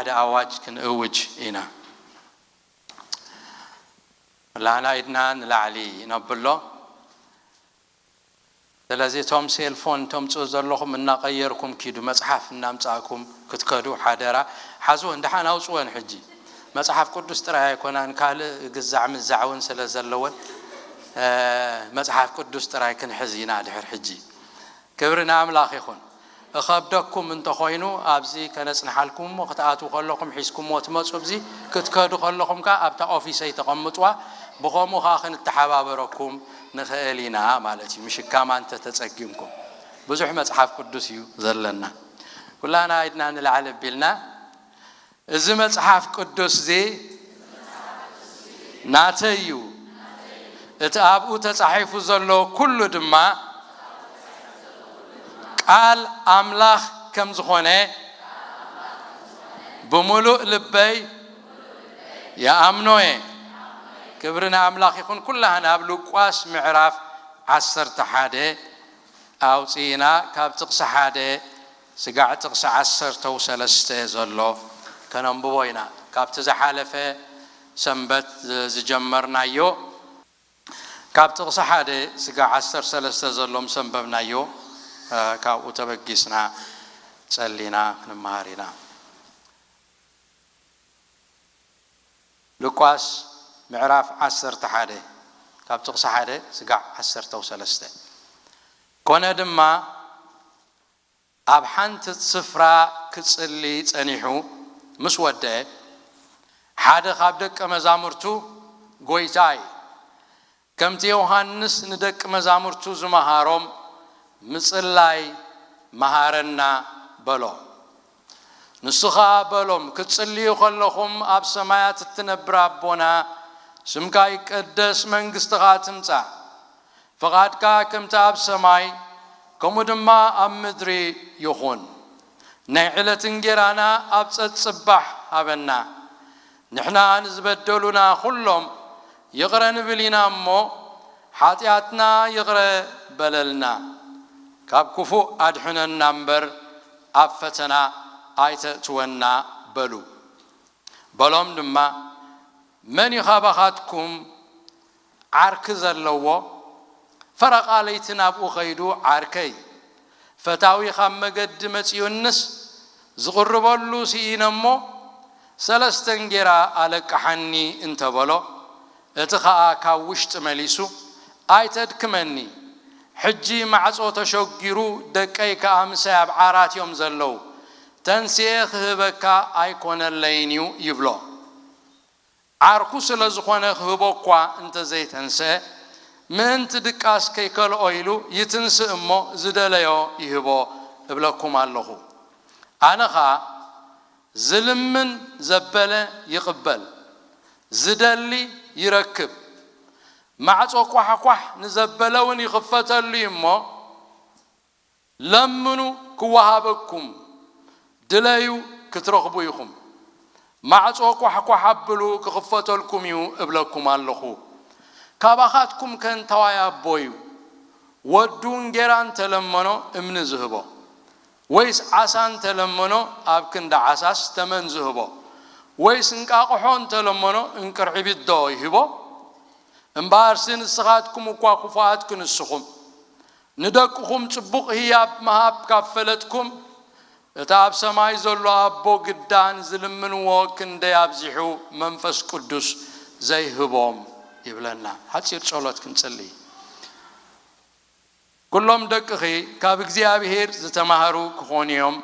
ሓደ ኣዋጅ ክንእውጅ ኢና። ላና ኢድና ንላዕሊ ነብሎ። ስለዚ እቶም ሴልፎን ተምፅኡ ዘለኹም እናቐየርኩም ኪዱ፣ መፅሓፍ እናምፃእኩም ክትከዱ ሓደራ። ሓዙ እንደሓን ኣውፅወን። ሕጂ መፅሓፍ ቅዱስ ጥራይ ኣይኮናን፣ ካልእ ግዛዕ ምዛዕ እውን ስለ ዘለወን፣ እ፣ መፅሓፍ ቅዱስ ጥራይ ክንሕዝ ኢና ድሕር ሕጂ። ክብሪ ንኣምላኽ ይኹን። እኸብደኩም እንተኾይኑ፣ ኣብዚ ከነጽንሓልኩም እሞ፣ ክትኣትዉ ከለኹም ሒዝኩምዎ ትመጹ። ኣብዚ ክትከዱ ከለኹም ከኣ ኣብታ ኦፊሰይ ተቐምጥዋ። ብኸምኡ ከኣ ክንተሓባበረኩም ንኽእል ኢና ማለት እዩ፣ ምሽካማ እንተ ተጸጊምኩም። ብዙሕ መጽሓፍ ቅዱስ እዩ ዘለና። ኩላና ኢድና ንላዕሊ ኣቢልና፣ እዚ መጽሓፍ ቅዱስ እዚ ናተይ እዩ፣ እቲ ኣብኡ ተጻሒፉ ዘሎ ኩሉ ድማ ቃል ኣምላኽ ከም ዝኾነ ብምሉእ ልበይ ይኣምኖ እየ። ክብሪ ንኣምላኽ ይኹን። ኩላህና ኣብ ሉቃስ ምዕራፍ ዓሰርተ ሓደ ኣውፂእና፣ ካብ ጥቕሲ ሓደ ስጋዕ ጥቕሲ ዓሰርተው ሰለስተ ዘሎ ከነንብቦ ኢና። ካብቲ ዝሓለፈ ሰንበት ዝጀመርናዮ፣ ካብ ጥቕሲ ሓደ ስጋዕ ዓሰርተ ሰለስተ ዘሎ ምስ ኣንበብናዮ፣ እ፣ ካብኡ ተበጊስና ጸሊና ክንመሃር ኢና። ሉቃስ ምዕራፍ ዓሰርተ ሓደ፣ ካብ ጥቕሲ ሓደ ስጋዕ ዓሰርተው ሰለስተ። ኮነ ድማ፣ ኣብ ሓንቲ ስፍራ ክጽሊ ጸኒሑ ምስ ወደአ፣ ሓደ ካብ ደቀ መዛሙርቱ፣ "ጐይታይ፣ ከምቲ ዮሃንስ ንደቂ መዛሙርቱ ዝመሃሮም ምጽላይ መሃረና" በሎ። ንሱ ኸኣ በሎም፣ "ክትጽልዩ ኸለኹም፣ ኣብ ሰማያት እትነብር ኣቦና፣ ስምካ ይቀደስ፣ መንግስትኻ ትምጻእ፣ ፍቓድካ ከምቲ ኣብ ሰማይ ከምኡ ድማ ኣብ ምድሪ ይኹን። ናይ ዕለት እንጌራና ኣብ ጸጽባሕ ሃበና። ንሕና ንዝበደሉና ኹሎም ይቕረ ንብል ኢና እሞ፣ ሓጢኣትና ይቕረ በለልና። ካብ ክፉእ ኣድሕነና እምበር፣ ኣብ ፈተና ኣይተእትወና" በሉ። በሎም ድማ፣ "መን እዩ ካባኻትኩም ዓርኪ ዘለዎ? ፈረቓ ለይቲ ናብኡ ኸይዱ፣ 'ዓርከይ፣ ፈታዊ ካብ መገዲ መጺኡንስ ዝቕርበሉ ስኢነ እሞ፣ ሰለስተ እንጌራ ኣለቅሓኒ' እንተበሎ፣ እቲ ኸኣ ካብ ውሽጢ መሊሱ፣ 'ኣይተድክመኒ፣ ሕጂ ማዕጾ ተሸጒሩ፣ ደቀይ ከኣ ምሳይ ኣብ ዓራት እዮም ዘለዉ፣ ተንስኤ ክህበካ ኣይኮነለይን እዩ' ይብሎ። ዓርኩ ስለ ዝኾነ ክህቦ እኳ እንተ ዘይተንስአ፣ ምእንቲ ድቃስ ከይከልኦ ኢሉ ይትንስእ እሞ ዝደለዮ ይህቦ እብለኩም ኣለኹ። ኣነ ኸኣ ዝልምን ዘበለ ይቕበል፣ ዝደሊ ይረክብ፣ ማዕጾ ኳሕኳሕ ንዘበለ እውን ይኽፈተሉ እዩ እሞ፣ ለምኑ ክወሃበኩም፣ ድለዩ ክትረኽቡ ኢኹም፣ ማዕጾ ኳሕኳሕ ኣብሉ ክኽፈተልኩም እዩ እብለኩም ኣለኹ። ካባኻትኩም ከ እንታዋይ ኣቦ እዩ፣ ወዱ እንጌራ እንተለመኖ እምኒ ዝህቦ? ወይስ ዓሳ እንተለመኖ ኣብ ክንዲ ዓሳስ ተመን ዝህቦ? ወይስ እንቃቕሖ እንተለመኖ እንቅርዒቢት ዶ ይህቦ? እምበኣርሲ ንስኻትኩም እኳ ክፉኣት ክንስኹም፣ ንደቅኹም ጽቡቕ ህያብ ምሃብ ካብ ፈለጥኩም፣ እቲ ኣብ ሰማይ ዘሎ ኣቦ ግዳ ንዝልምንዎ ክንደይ ኣብዚሑ መንፈስ ቅዱስ ዘይህቦም" ይብለና። ሓጺር ጸሎት ክንጽሊ። ኩሎም ደቅኺ ካብ እግዚኣብሄር ዝተማህሩ ክኾኑ እዮም፣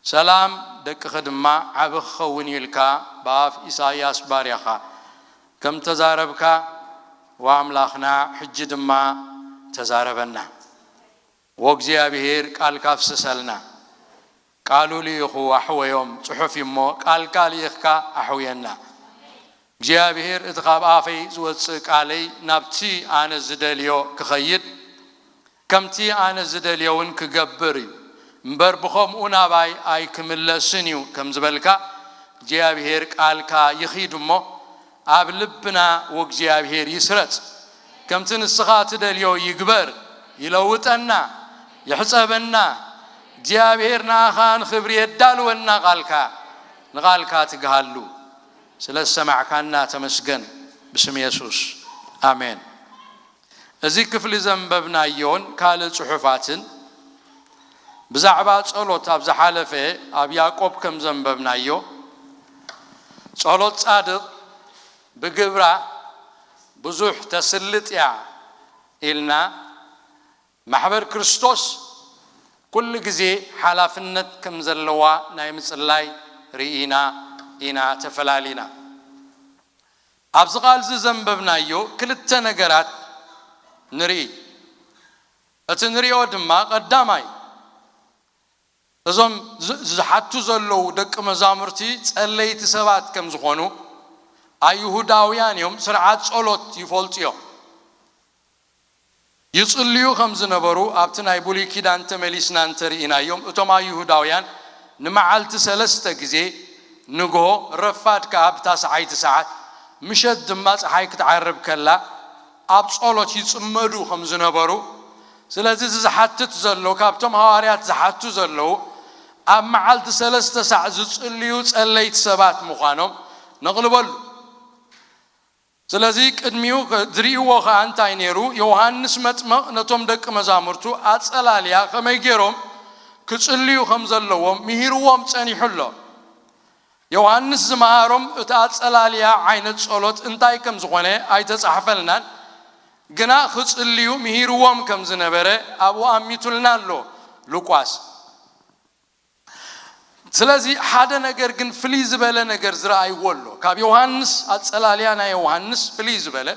ሰላም ደቅኺ ድማ ዓቢ ክኸውን እዩ ኢልካ ብኣፍ ኢሳይያስ ባርያኻ ከም ተዛረብካ፣ ወኣምላኽና፣ ሕጂ ድማ ተዛረበና። ወእግዚኣብሄር ቃልካ ኣፍስሰልና። ቃሉ ልኢኹ ኣሕወዮም፣ ጽሑፍ እዩ እሞ፣ ቃልካ ልኢኽካ ኣሕውየና። እግዚኣብሄር፣ እቲ ካብ ኣፈይ ዝወጽእ ቃለይ ናብቲ ኣነ ዝደልዮ ክኸይድ፣ ከምቲ ኣነ ዝደልዮ እውን ክገብር እዩ፣ እምበር ብኸምኡ ናባይ ኣይክምለስን እዩ ከም ዝበልካ፣ እግዚኣብሄር ቃልካ ይኺድ እሞ፣ ኣብ ልብና ወእግዚኣብሄር ይስረጽ። ከምቲ ንስኻ ትደልዮ ይግበር፣ ይለውጠና፣ ይሕጸበና። እግዚኣብሄር ንኣኻ ንኽብሪ የዳልወና ቃልካ። ንቓልካ ትግሃሉ። ስለ ዝሰማዕካና ተመስገን። ብስም የሱስ፣ ኣሜን። እዚ ክፍሊ ዘንበብናዮን ካልእ ጽሑፋትን ብዛዕባ ጸሎት ኣብ ዝሓለፈ ኣብ ያዕቆብ ከም ዘንበብናዮ፣ ጸሎት ጻድቕ ብግብራ ብዙሕ ተስልጥ እያ ኢልና፣ ማሕበር ክርስቶስ ኩሉ ግዜ ሓላፍነት ከም ዘለዋ ናይ ምጽላይ ርኢና ኢና ተፈላሊና። ኣብዚ ቃል እዚ ዘንበብናዮ ክልተ ነገራት ንርኢ። እቲ ንሪኦ ድማ ቀዳማይ፣ እዞም ዝ-፣ ዝሓቱ ዘለዉ ደቂ መዛሙርቲ ጸለይቲ ሰባት ከም ዝኾኑ፣ ኣይሁዳውያን እዮም፣ ስርዓት ጸሎት ይፈልጡ እዮም። ይጽልዩ ከም ዝነበሩ ኣብቲ ናይ ብሉይ ኪዳን ተመሊስና እንተርኢናዮም፣ እቶም ኣይሁዳውያን ንመዓልቲ ሰለስተ ግዜ፣ ንግሆ፣ ረፋድ ከኣ ብታስዓይቲ ሰዓት፣ ምሸት ድማ ጸሓይ ክትዓርብ ከላ ኣብ ጸሎት ይጽመዱ ከም ዝነበሩ፣ ስለዚ እዚ ዝሓትት ዘሎ፣ ካብቶም ሃዋርያት ዝሓቱ ዘለዉ፣ ኣብ መዓልቲ ሰለስተ ሳዕ ዝጽልዩ ጸለይቲ ሰባት ምዃኖም ነቕልበሉ። ስለዚ ቅድሚኡ ከ-፣ ዝርእይዎ ኸኣ እንታይ ነይሩ? ዮሃንስ መጥመቕ ነቶም ደቂ መዛሙርቱ ኣጸላልያ ከመይ ገይሮም ክጽልዩ ከም ዘለዎም ምሂርዎም ጸኒሑ ኣሎ። ዮሃንስ ዝመሃሮም እቲ ኣጸላልያ ዓይነት ጸሎት እንታይ ከም ዝኾነ ኣይተጻሕፈልናን፣ ግና ክጽልዩ ምሂርዎም ከም ዝነበረ ኣብኡ ኣሚቱልና ኣሎ ሉቃስ። ስለዚ ሓደ ነገር ግን ፍልይ ዝበለ ነገር ዝረኣይዎ ኣሎ። ካብ ዮሃንስ ኣጸላልያ ናይ ዮሃንስ ፍልይ ዝበለ፣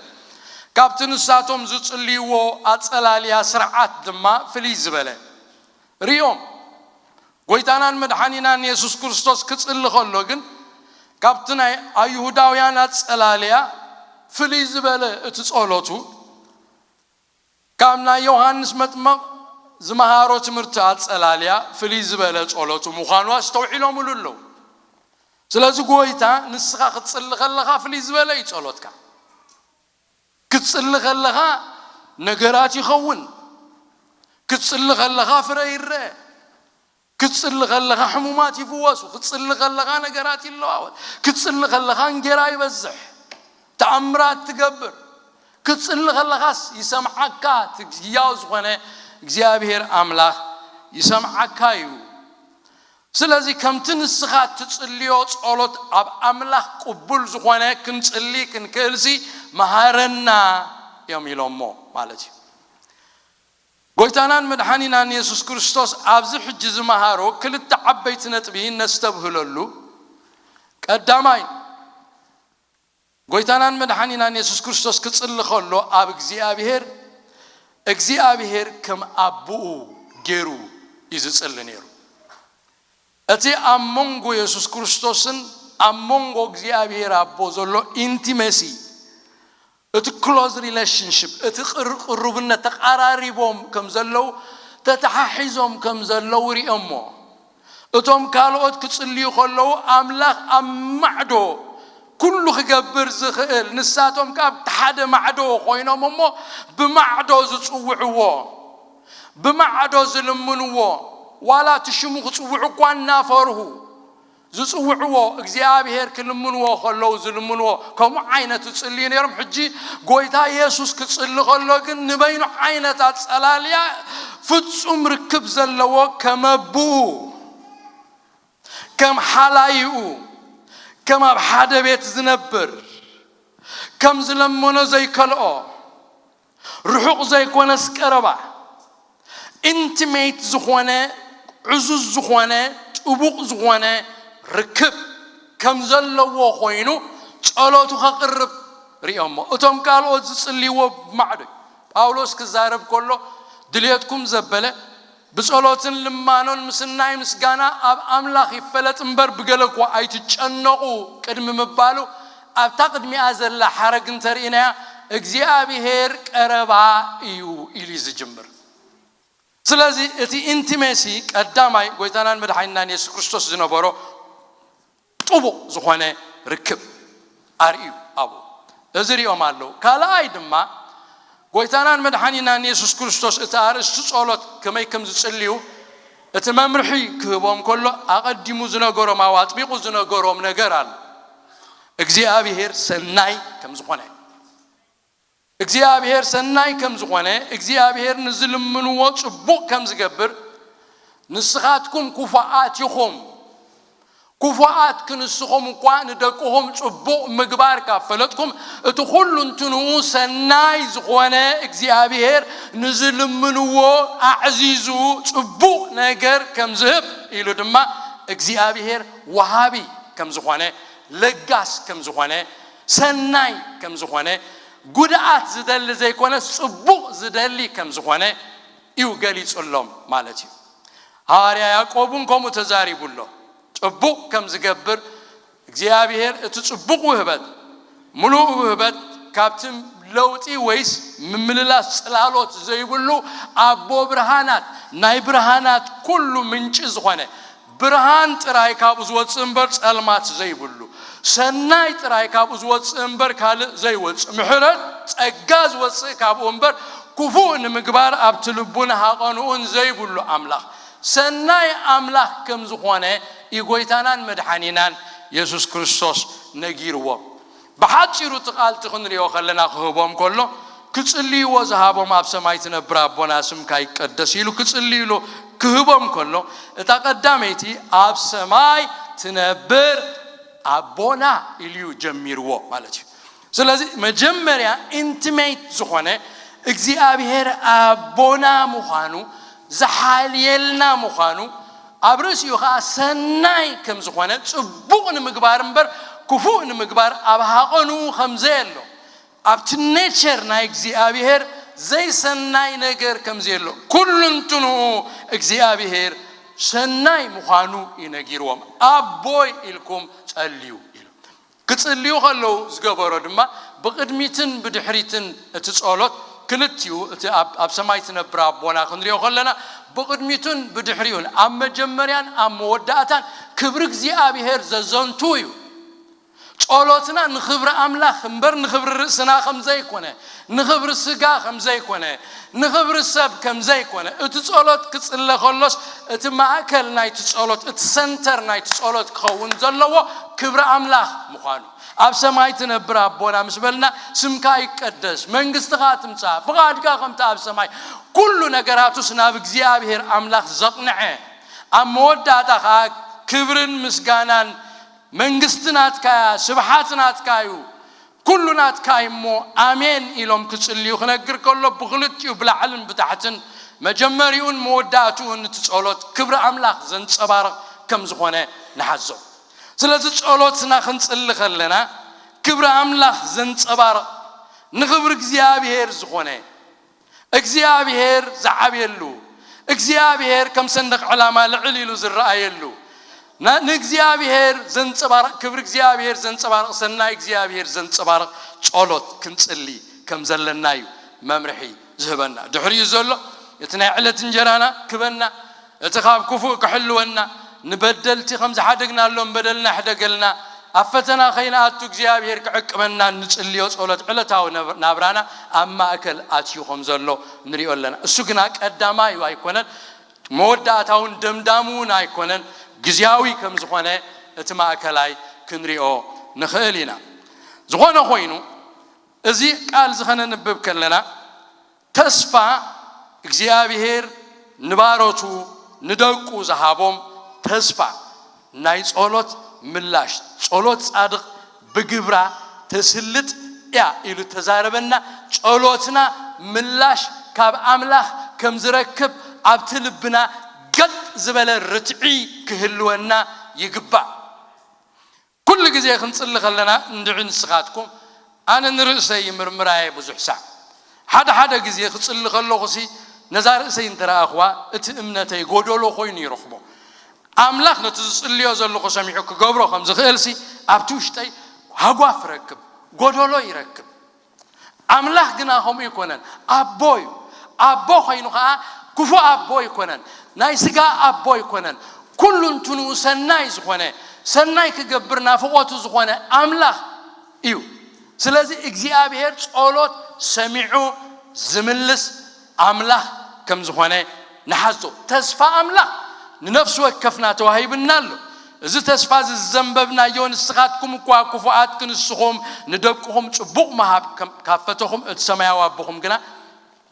ካብቲ ንሳቶም ዝጽልይዎ ኣጸላልያ ስርዓት ድማ ፍልይ ዝበለ ርዮም። ጎይታናን መድሓኒናን የሱስ ክርስቶስ ክጽሊ ከሎ ግን ካብቲ ናይ ኣይሁዳውያን ኣጸላልያ ፍልይ ዝበለ እቲ ጸሎቱ፣ ካብ ናይ ዮሃንስ መጥመቕ ዝመሃሮ ትምህርቲ ኣጸላልያ ፍልይ ዝበለ ጸሎቱ ምዃኑ ኣስተውዒሎምሉ ኣለዉ። ስለዚ ጎይታ ንስኻ ክትጽሊ ከለኻ ፍልይ ዝበለ እዩ ጸሎትካ። ክትጽሊ ከለኻ ነገራት ይኸውን። ክትጽሊ ከለኻ ፍረ ይረአ። ክትጽሊ ከለኻ ሕሙማት ይፍወሱ። ክትጽሊ ከለኻ ነገራት ይለዋወጥ። ክትጽሊ ከለኻ እንጌራ ይበዝሕ። ተኣምራት ትገብር። ክትጽሊ ከለኻስ ይሰምዓካ። እቲ ህያው ዝኾነ እግዚኣብሔር ኣምላኽ ይሰምዓካ እዩ። ስለዚ ከምቲ ንስኻ እትጽልዮ ጸሎት ኣብ ኣምላኽ ቅቡል ዝኾነ ክንጽሊ ክንክእልሲ መሃረና እዮም ኢሎሞ ማለት እዩ። ጎይታናን መድሓኒናን የሱስ ክርስቶስ ኣብዚ ሕጂ ዝመሃሮ ክልተ ዓበይቲ ነጥቢ ነስተብህለሉ። ቀዳማይ፣ ጎይታናን መድሓኒናን የሱስ ክርስቶስ ክጽሊ ከሎ ኣብ እግዚኣብሔር፣ እግዚኣብሔር ከም ኣቦኡ ገይሩ እዩ ዝጽሊ ነይሩ። እቲ ኣብ መንጎ የሱስ ክርስቶስን ኣብ መንጎ እግዚኣብሔር ኣቦ ዘሎ ኢንቲመሲ፣ እቲ ክሎዝ ሪሌሽንሽፕ፣ እቲ ቅር-፣ ቅሩብነት፣ ተቓራሪቦም ከም ዘለዉ፣ ተተሓሒዞም ከም ዘለዉ ርእዮሞ። እቶም ካልኦት ክጽልዩ ከለዉ፣ ኣምላኽ ኣብ ማዕዶ ኩሉ ክገብር ዝኽእል፣ ንሳቶም ከኣ ኣብቲ ሓደ ማዕዶ ኮይኖም እሞ ብማዕዶ ዝጽውዕዎ፣ ብማዕዶ ዝልምንዎ፣ ዋላ እቲ ሽሙ ክጽውዑ እኳ እናፈርሁ ዝጽውዕዎ፣ እግዚኣብሔር ክልምንዎ ከለዉ ዝልምንዎ፣ ከምኡ ዓይነት ዝጽልዩ ነይሮም። ሕጂ ጎይታ የሱስ ክጽሊ ከሎ ግን ንበይኑ ዓይነት ኣጸላልያ፣ ፍጹም ርክብ ዘለዎ፣ ከም ኣቦኡ፣ ከም ሓላይኡ፣ ከም ኣብ ሓደ ቤት ዝነብር፣ ከም ዝለመኖ ዘይከልኦ፣ ርሑቕ ዘይኮነስ ቀረባ፣ ኢንቲሜት ዝኾነ፣ ዕዙዝ ዝኾነ፣ ጥቡቕ ዝኾነ ርክብ ከም ዘለዎ ኮይኑ ጸሎቱ ከቕርብ ርእዮሞ። እቶም ካልኦት ዝጽልይዎ ብማዕዶ እዩ። ጳውሎስ ክዛረብ ከሎ፣ ድልየትኩም ዘበለ ብጸሎትን ልማኖን ምስናይ ምስጋና ኣብ ኣምላኽ ይፈለጥ እምበር፣ ብገለ እኳ ኣይትጨነቑ ቅድሚ ምባሉ፣ ኣብታ ቅድሚኣ ዘላ ሓረግ እንተርኢናያ፣ እግዚኣብሔር ቀረባ እዩ ኢሉ እዩ ዝጅምር። ስለዚ እቲ ኢንቲሜሲ ቀዳማይ ጎይታናን መድሓኒናን የሱስ ክርስቶስ ዝነበሮ ጥቡቕ ዝኾነ ርክብ ኣርእዩ ኣብኡ። እዚ ሪኦም ኣለዉ። ካልኣይ ድማ፣ ጎይታናን መድሓኒናን የሱስ ክርስቶስ እቲ ኣርእስቲ ጸሎት ከመይ ከም ዝጽልዩ እቲ መምርሒ ክህቦም ከሎ ኣቐዲሙ ዝነገሮም፣ ኣብ ኣጥቢቑ ዝነገሮም ነገር ኣሎ። እግዚኣብሔር ሰናይ ከም ዝኾነ፣ እግዚኣብሔር ሰናይ ከም ዝኾነ፣ እግዚኣብሔር ንዝልምንዎ ጽቡቕ ከም ዝገብር፣ ንስኻትኩም ክፉኣት ኢኹም። ክፉኣት ክንስኹም እኳ ንደቅኹም ጽቡቕ ምግባር ካብ ፈለጥኩም፣ እቲ ኩሉ እንትንኡ ሰናይ ዝኾነ እግዚኣብሔር ንዝልምንዎ ኣዕዚዙ ጽቡቕ ነገር ከም ዝህብ ኢሉ ድማ እግዚኣብሔር ወሃቢ ከም ዝኾነ፣ ለጋስ ከም ዝኾነ፣ ሰናይ ከም ዝኾነ፣ ጉድኣት ዝደሊ ዘይኮነስ ጽቡቕ ዝደሊ ከም ዝኾነ እዩ ገሊጹሎም ማለት እዩ። ሃዋርያ ያዕቆብ እውን ከምኡ ተዛሪቡ ኣሎ። ጽቡቕ ከም ዝገብር እግዚኣብሔር እቲ ጽቡቕ ውህበት፣ ምሉእ ውህበት ካብቲ ለውጢ ወይስ ምምልላስ ጽላሎት ዘይብሉ ኣቦ ብርሃናት፣ ናይ ብርሃናት ኩሉ ምንጪ ዝኾነ ብርሃን ጥራይ ካብኡ ዝወጽእ እምበር ጸልማት ዘይብሉ፣ ሰናይ ጥራይ ካብኡ ዝወጽእ እምበር ካልእ ዘይወጽእ፣ ምሕረት ጸጋ ዝወጽእ ካብኡ እምበር ክፉእ ንምግባር ኣብቲ ልቡን ሃቐንኡን ዘይብሉ ኣምላኽ፣ ሰናይ ኣምላኽ ከም ዝኾነ እዩ ጎይታናን መድሓኒናን የሱስ ክርስቶስ ነጊርዎም። ብሓጺሩ እቲ ቃል እቲ ክንሪኦ ከለና ክህቦም ከሎ፣ ክጽልይዎ ዝሃቦም ኣብ ሰማይ ትነብር ኣቦና ስምካ ይቀደስ ኢሉ ክጽልይሉ ክህቦም ከሎ፣ እታ ቀዳመይቲ ኣብ ሰማይ ትነብር ኣቦና ኢሉ እዩ ጀሚርዎ ማለት እዩ። ስለዚ መጀመርያ ኢንቲሜት ዝኾነ እግዚኣብሔር ኣቦና ምዃኑ፣ ዝሓልየልና ምዃኑ፣ ኣብ ርእሲኡ ኸዓ ሰናይ ከም ዝኾነ፣ ጽቡቕ ንምግባር እምበር ክፉእ ንምግባር ኣብ ሃቐንኡ ከም ዘየሎ፣ ኣብቲ ኔቸር ናይ እግዚኣብሔር ዘይሰናይ ነገር ከም ዘየሎ፣ ኩሉ እንትንኡ እግዚኣብሔር ሰናይ ምዃኑ እዩ ነጊርዎም። ኣቦይ ኢልኩም ጸልዩ ኢሉ። ክጽልዩ ከለዉ ዝገበሮ ድማ ብቕድሚትን ብድሕሪትን እቲ ጸሎት ክልቲኡ፣ እቲ ኣብ፣ ኣብ ሰማይ ትነብር ኣቦና ክንሪኦ ከለና ብቕድሚቱን ብድሕሪኡን፣ ኣብ መጀመርያን ኣብ መወዳእታን ክብሪ እግዚኣብሔር ዘዘንቱ እዩ። ጸሎትና ንኽብሪ ኣምላኽ እምበር ንኽብሪ ርእስና ከም ዘይኮነ፣ ንኽብሪ ስጋ ከም ዘይኮነ፣ ንኽብሪ ሰብ ከም ዘይኮነ፣ እቲ ጸሎት ክጽለ ከሎስ እቲ ማእከል ናይቲ ጸሎት፣ እቲ ሰንተር ናይቲ ጸሎት ክኸውን ዘለዎ ክብሪ ኣምላኽ ምዃኑ፣ ኣብ ሰማይ ትነብር ኣቦና ምስ በልና፣ ስምካ ይቀደስ፣ መንግስትኻ ትምጻእ፣ ፍቓድካ ከምቲ ኣብ ሰማይ፣ ኩሉ ነገራቱስ ናብ እግዚኣብሔር ኣምላኽ ዘቕንዐ፣ ኣብ መወዳእታ ኸኣ ክብርን ምስጋናን መንግስቲ ናትካ እያ፣ ስብሓት ናትካ እዩ፣ ኩሉ ናትካ እዩ እሞ ኣሜን ኢሎም ክጽልዩ ክነግር ከሎ፣ ብኽልቲኡ ብላዕልን ብታሕትን፣ መጀመሪኡን መወዳእትኡን እቲ ጸሎት ክብሪ ኣምላኽ ዘንጸባርቕ ከም ዝኾነ ንሓዞ። ስለዚ ጸሎትና ክንጽሊ ከለና ክብሪ ኣምላኽ ዘንጸባርቕ፣ ንኽብሪ እግዚኣብሔር ዝኾነ፣ እግዚኣብሔር ዝዓብየሉ፣ እግዚኣብሔር ከም ሰንደቕ ዕላማ ልዕል ኢሉ ዝረኣየሉ፣ ና-፣ ንእግዚኣብሔር ዘንጸባርቕ፣ ክብሪ እግዚኣብሔር ዘንጸባርቕ፣ ሰናይ እግዚኣብሔር ዘንጸባርቕ ጸሎት ክንጽሊ ከም ዘለና እዩ መምርሒ ዝህበና። ድሕሪኡ ዘሎ እቲ ናይ ዕለት እንጀራና ክበና፣ እቲ ካብ ክፉእ ክሕልወና፣ ንበደልቲ ከም ዝሓደግናሎም በደልና ሕደገልና፣ ኣብ ፈተና ከይንኣቱ እግዚኣብሔር ክዕቅበና እንጽልዮ ጸሎት ዕለታዊ ነብ-፣ ናብራና ኣብ ማእከል ኣትዩ ከም ዘሎ ንሪኦ ኣለና። እሱ ግና ቀዳማይ ኣይኮነን፣ መወዳእታውን ደምዳምውን ኣይኮነን፣ ግዝያዊ ከም ዝኾነ እቲ ማእከላይ ክንሪኦ ንኽእል ኢና። ዝኾነ ኮይኑ፣ እዚ ቃል እዚ ኸነንብብ ከለና፣ ተስፋ እግዚኣብሔር ንባሮቱ ንደቁ ዝሃቦም ተስፋ ናይ ጸሎት ምላሽ፣ ጸሎት ጻድቕ ብግብራ ተስልጥ እያ ኢሉ ተዛረበና። ጸሎትና ምላሽ ካብ ኣምላኽ ከም ዝረክብ ኣብቲ ልብና ገጥ ዝበለ ርትዒ ክህልወና ይግባእ። ኩሉ ግዜ ክንጽሊ ከለና፣ እንድዒ ንስኻትኩም፣ ኣነ ንርእሰይ ይምርምራየ ብዙሕ ሳዕ። ሓደ ሓደ ግዜ ክጽሊ ከለኹሲ፣ ነዛ ርእሰይ እንተ ረኣኽዋ፣ እቲ እምነተይ ጎደሎ ኮይኑ ይረኽቦ። ኣምላኽ ነቲ ዝጽልዮ ዘለኹ ሰሚዑ ክገብሮ ከም ዝኽእልሲ፣ ኣብቲ ውሽጠይ ሃጓፍ ይረክብ፣ ጎደሎ ይረክብ። ኣምላኽ ግና ከምኡ ኣይኮነን፣ ኣቦ እዩ። ኣቦ ኮይኑ ኸኣ ክፉእ ኣቦ ኣይኮነን፣ ናይ ስጋ ኣቦ ኣይኮነን። ኩሉ እንትንኡ ሰናይ ዝኾነ፣ ሰናይ ክገብር ናፍቖቱ ዝኾነ ኣምላኽ እዩ። ስለዚ እግዚኣብሔር ጸሎት ሰሚዑ ዝምልስ ኣምላኽ ከም ዝኾነ ንሓዞ። ተስፋ ኣምላኽ ንነፍሲ ወከፍና ተዋሂብና ኣሎ። እዚ ተስፋ እዚ ዝዘንበብናዮ፣ ንስኻትኩም እኳ ክፉኣት ክንስኹም፣ ንደቅኹም ጽቡቕ መሃብ ከም-፣ ካብ ፈተኹም፣ እቲ ሰማያዊ ኣቦኹም ግና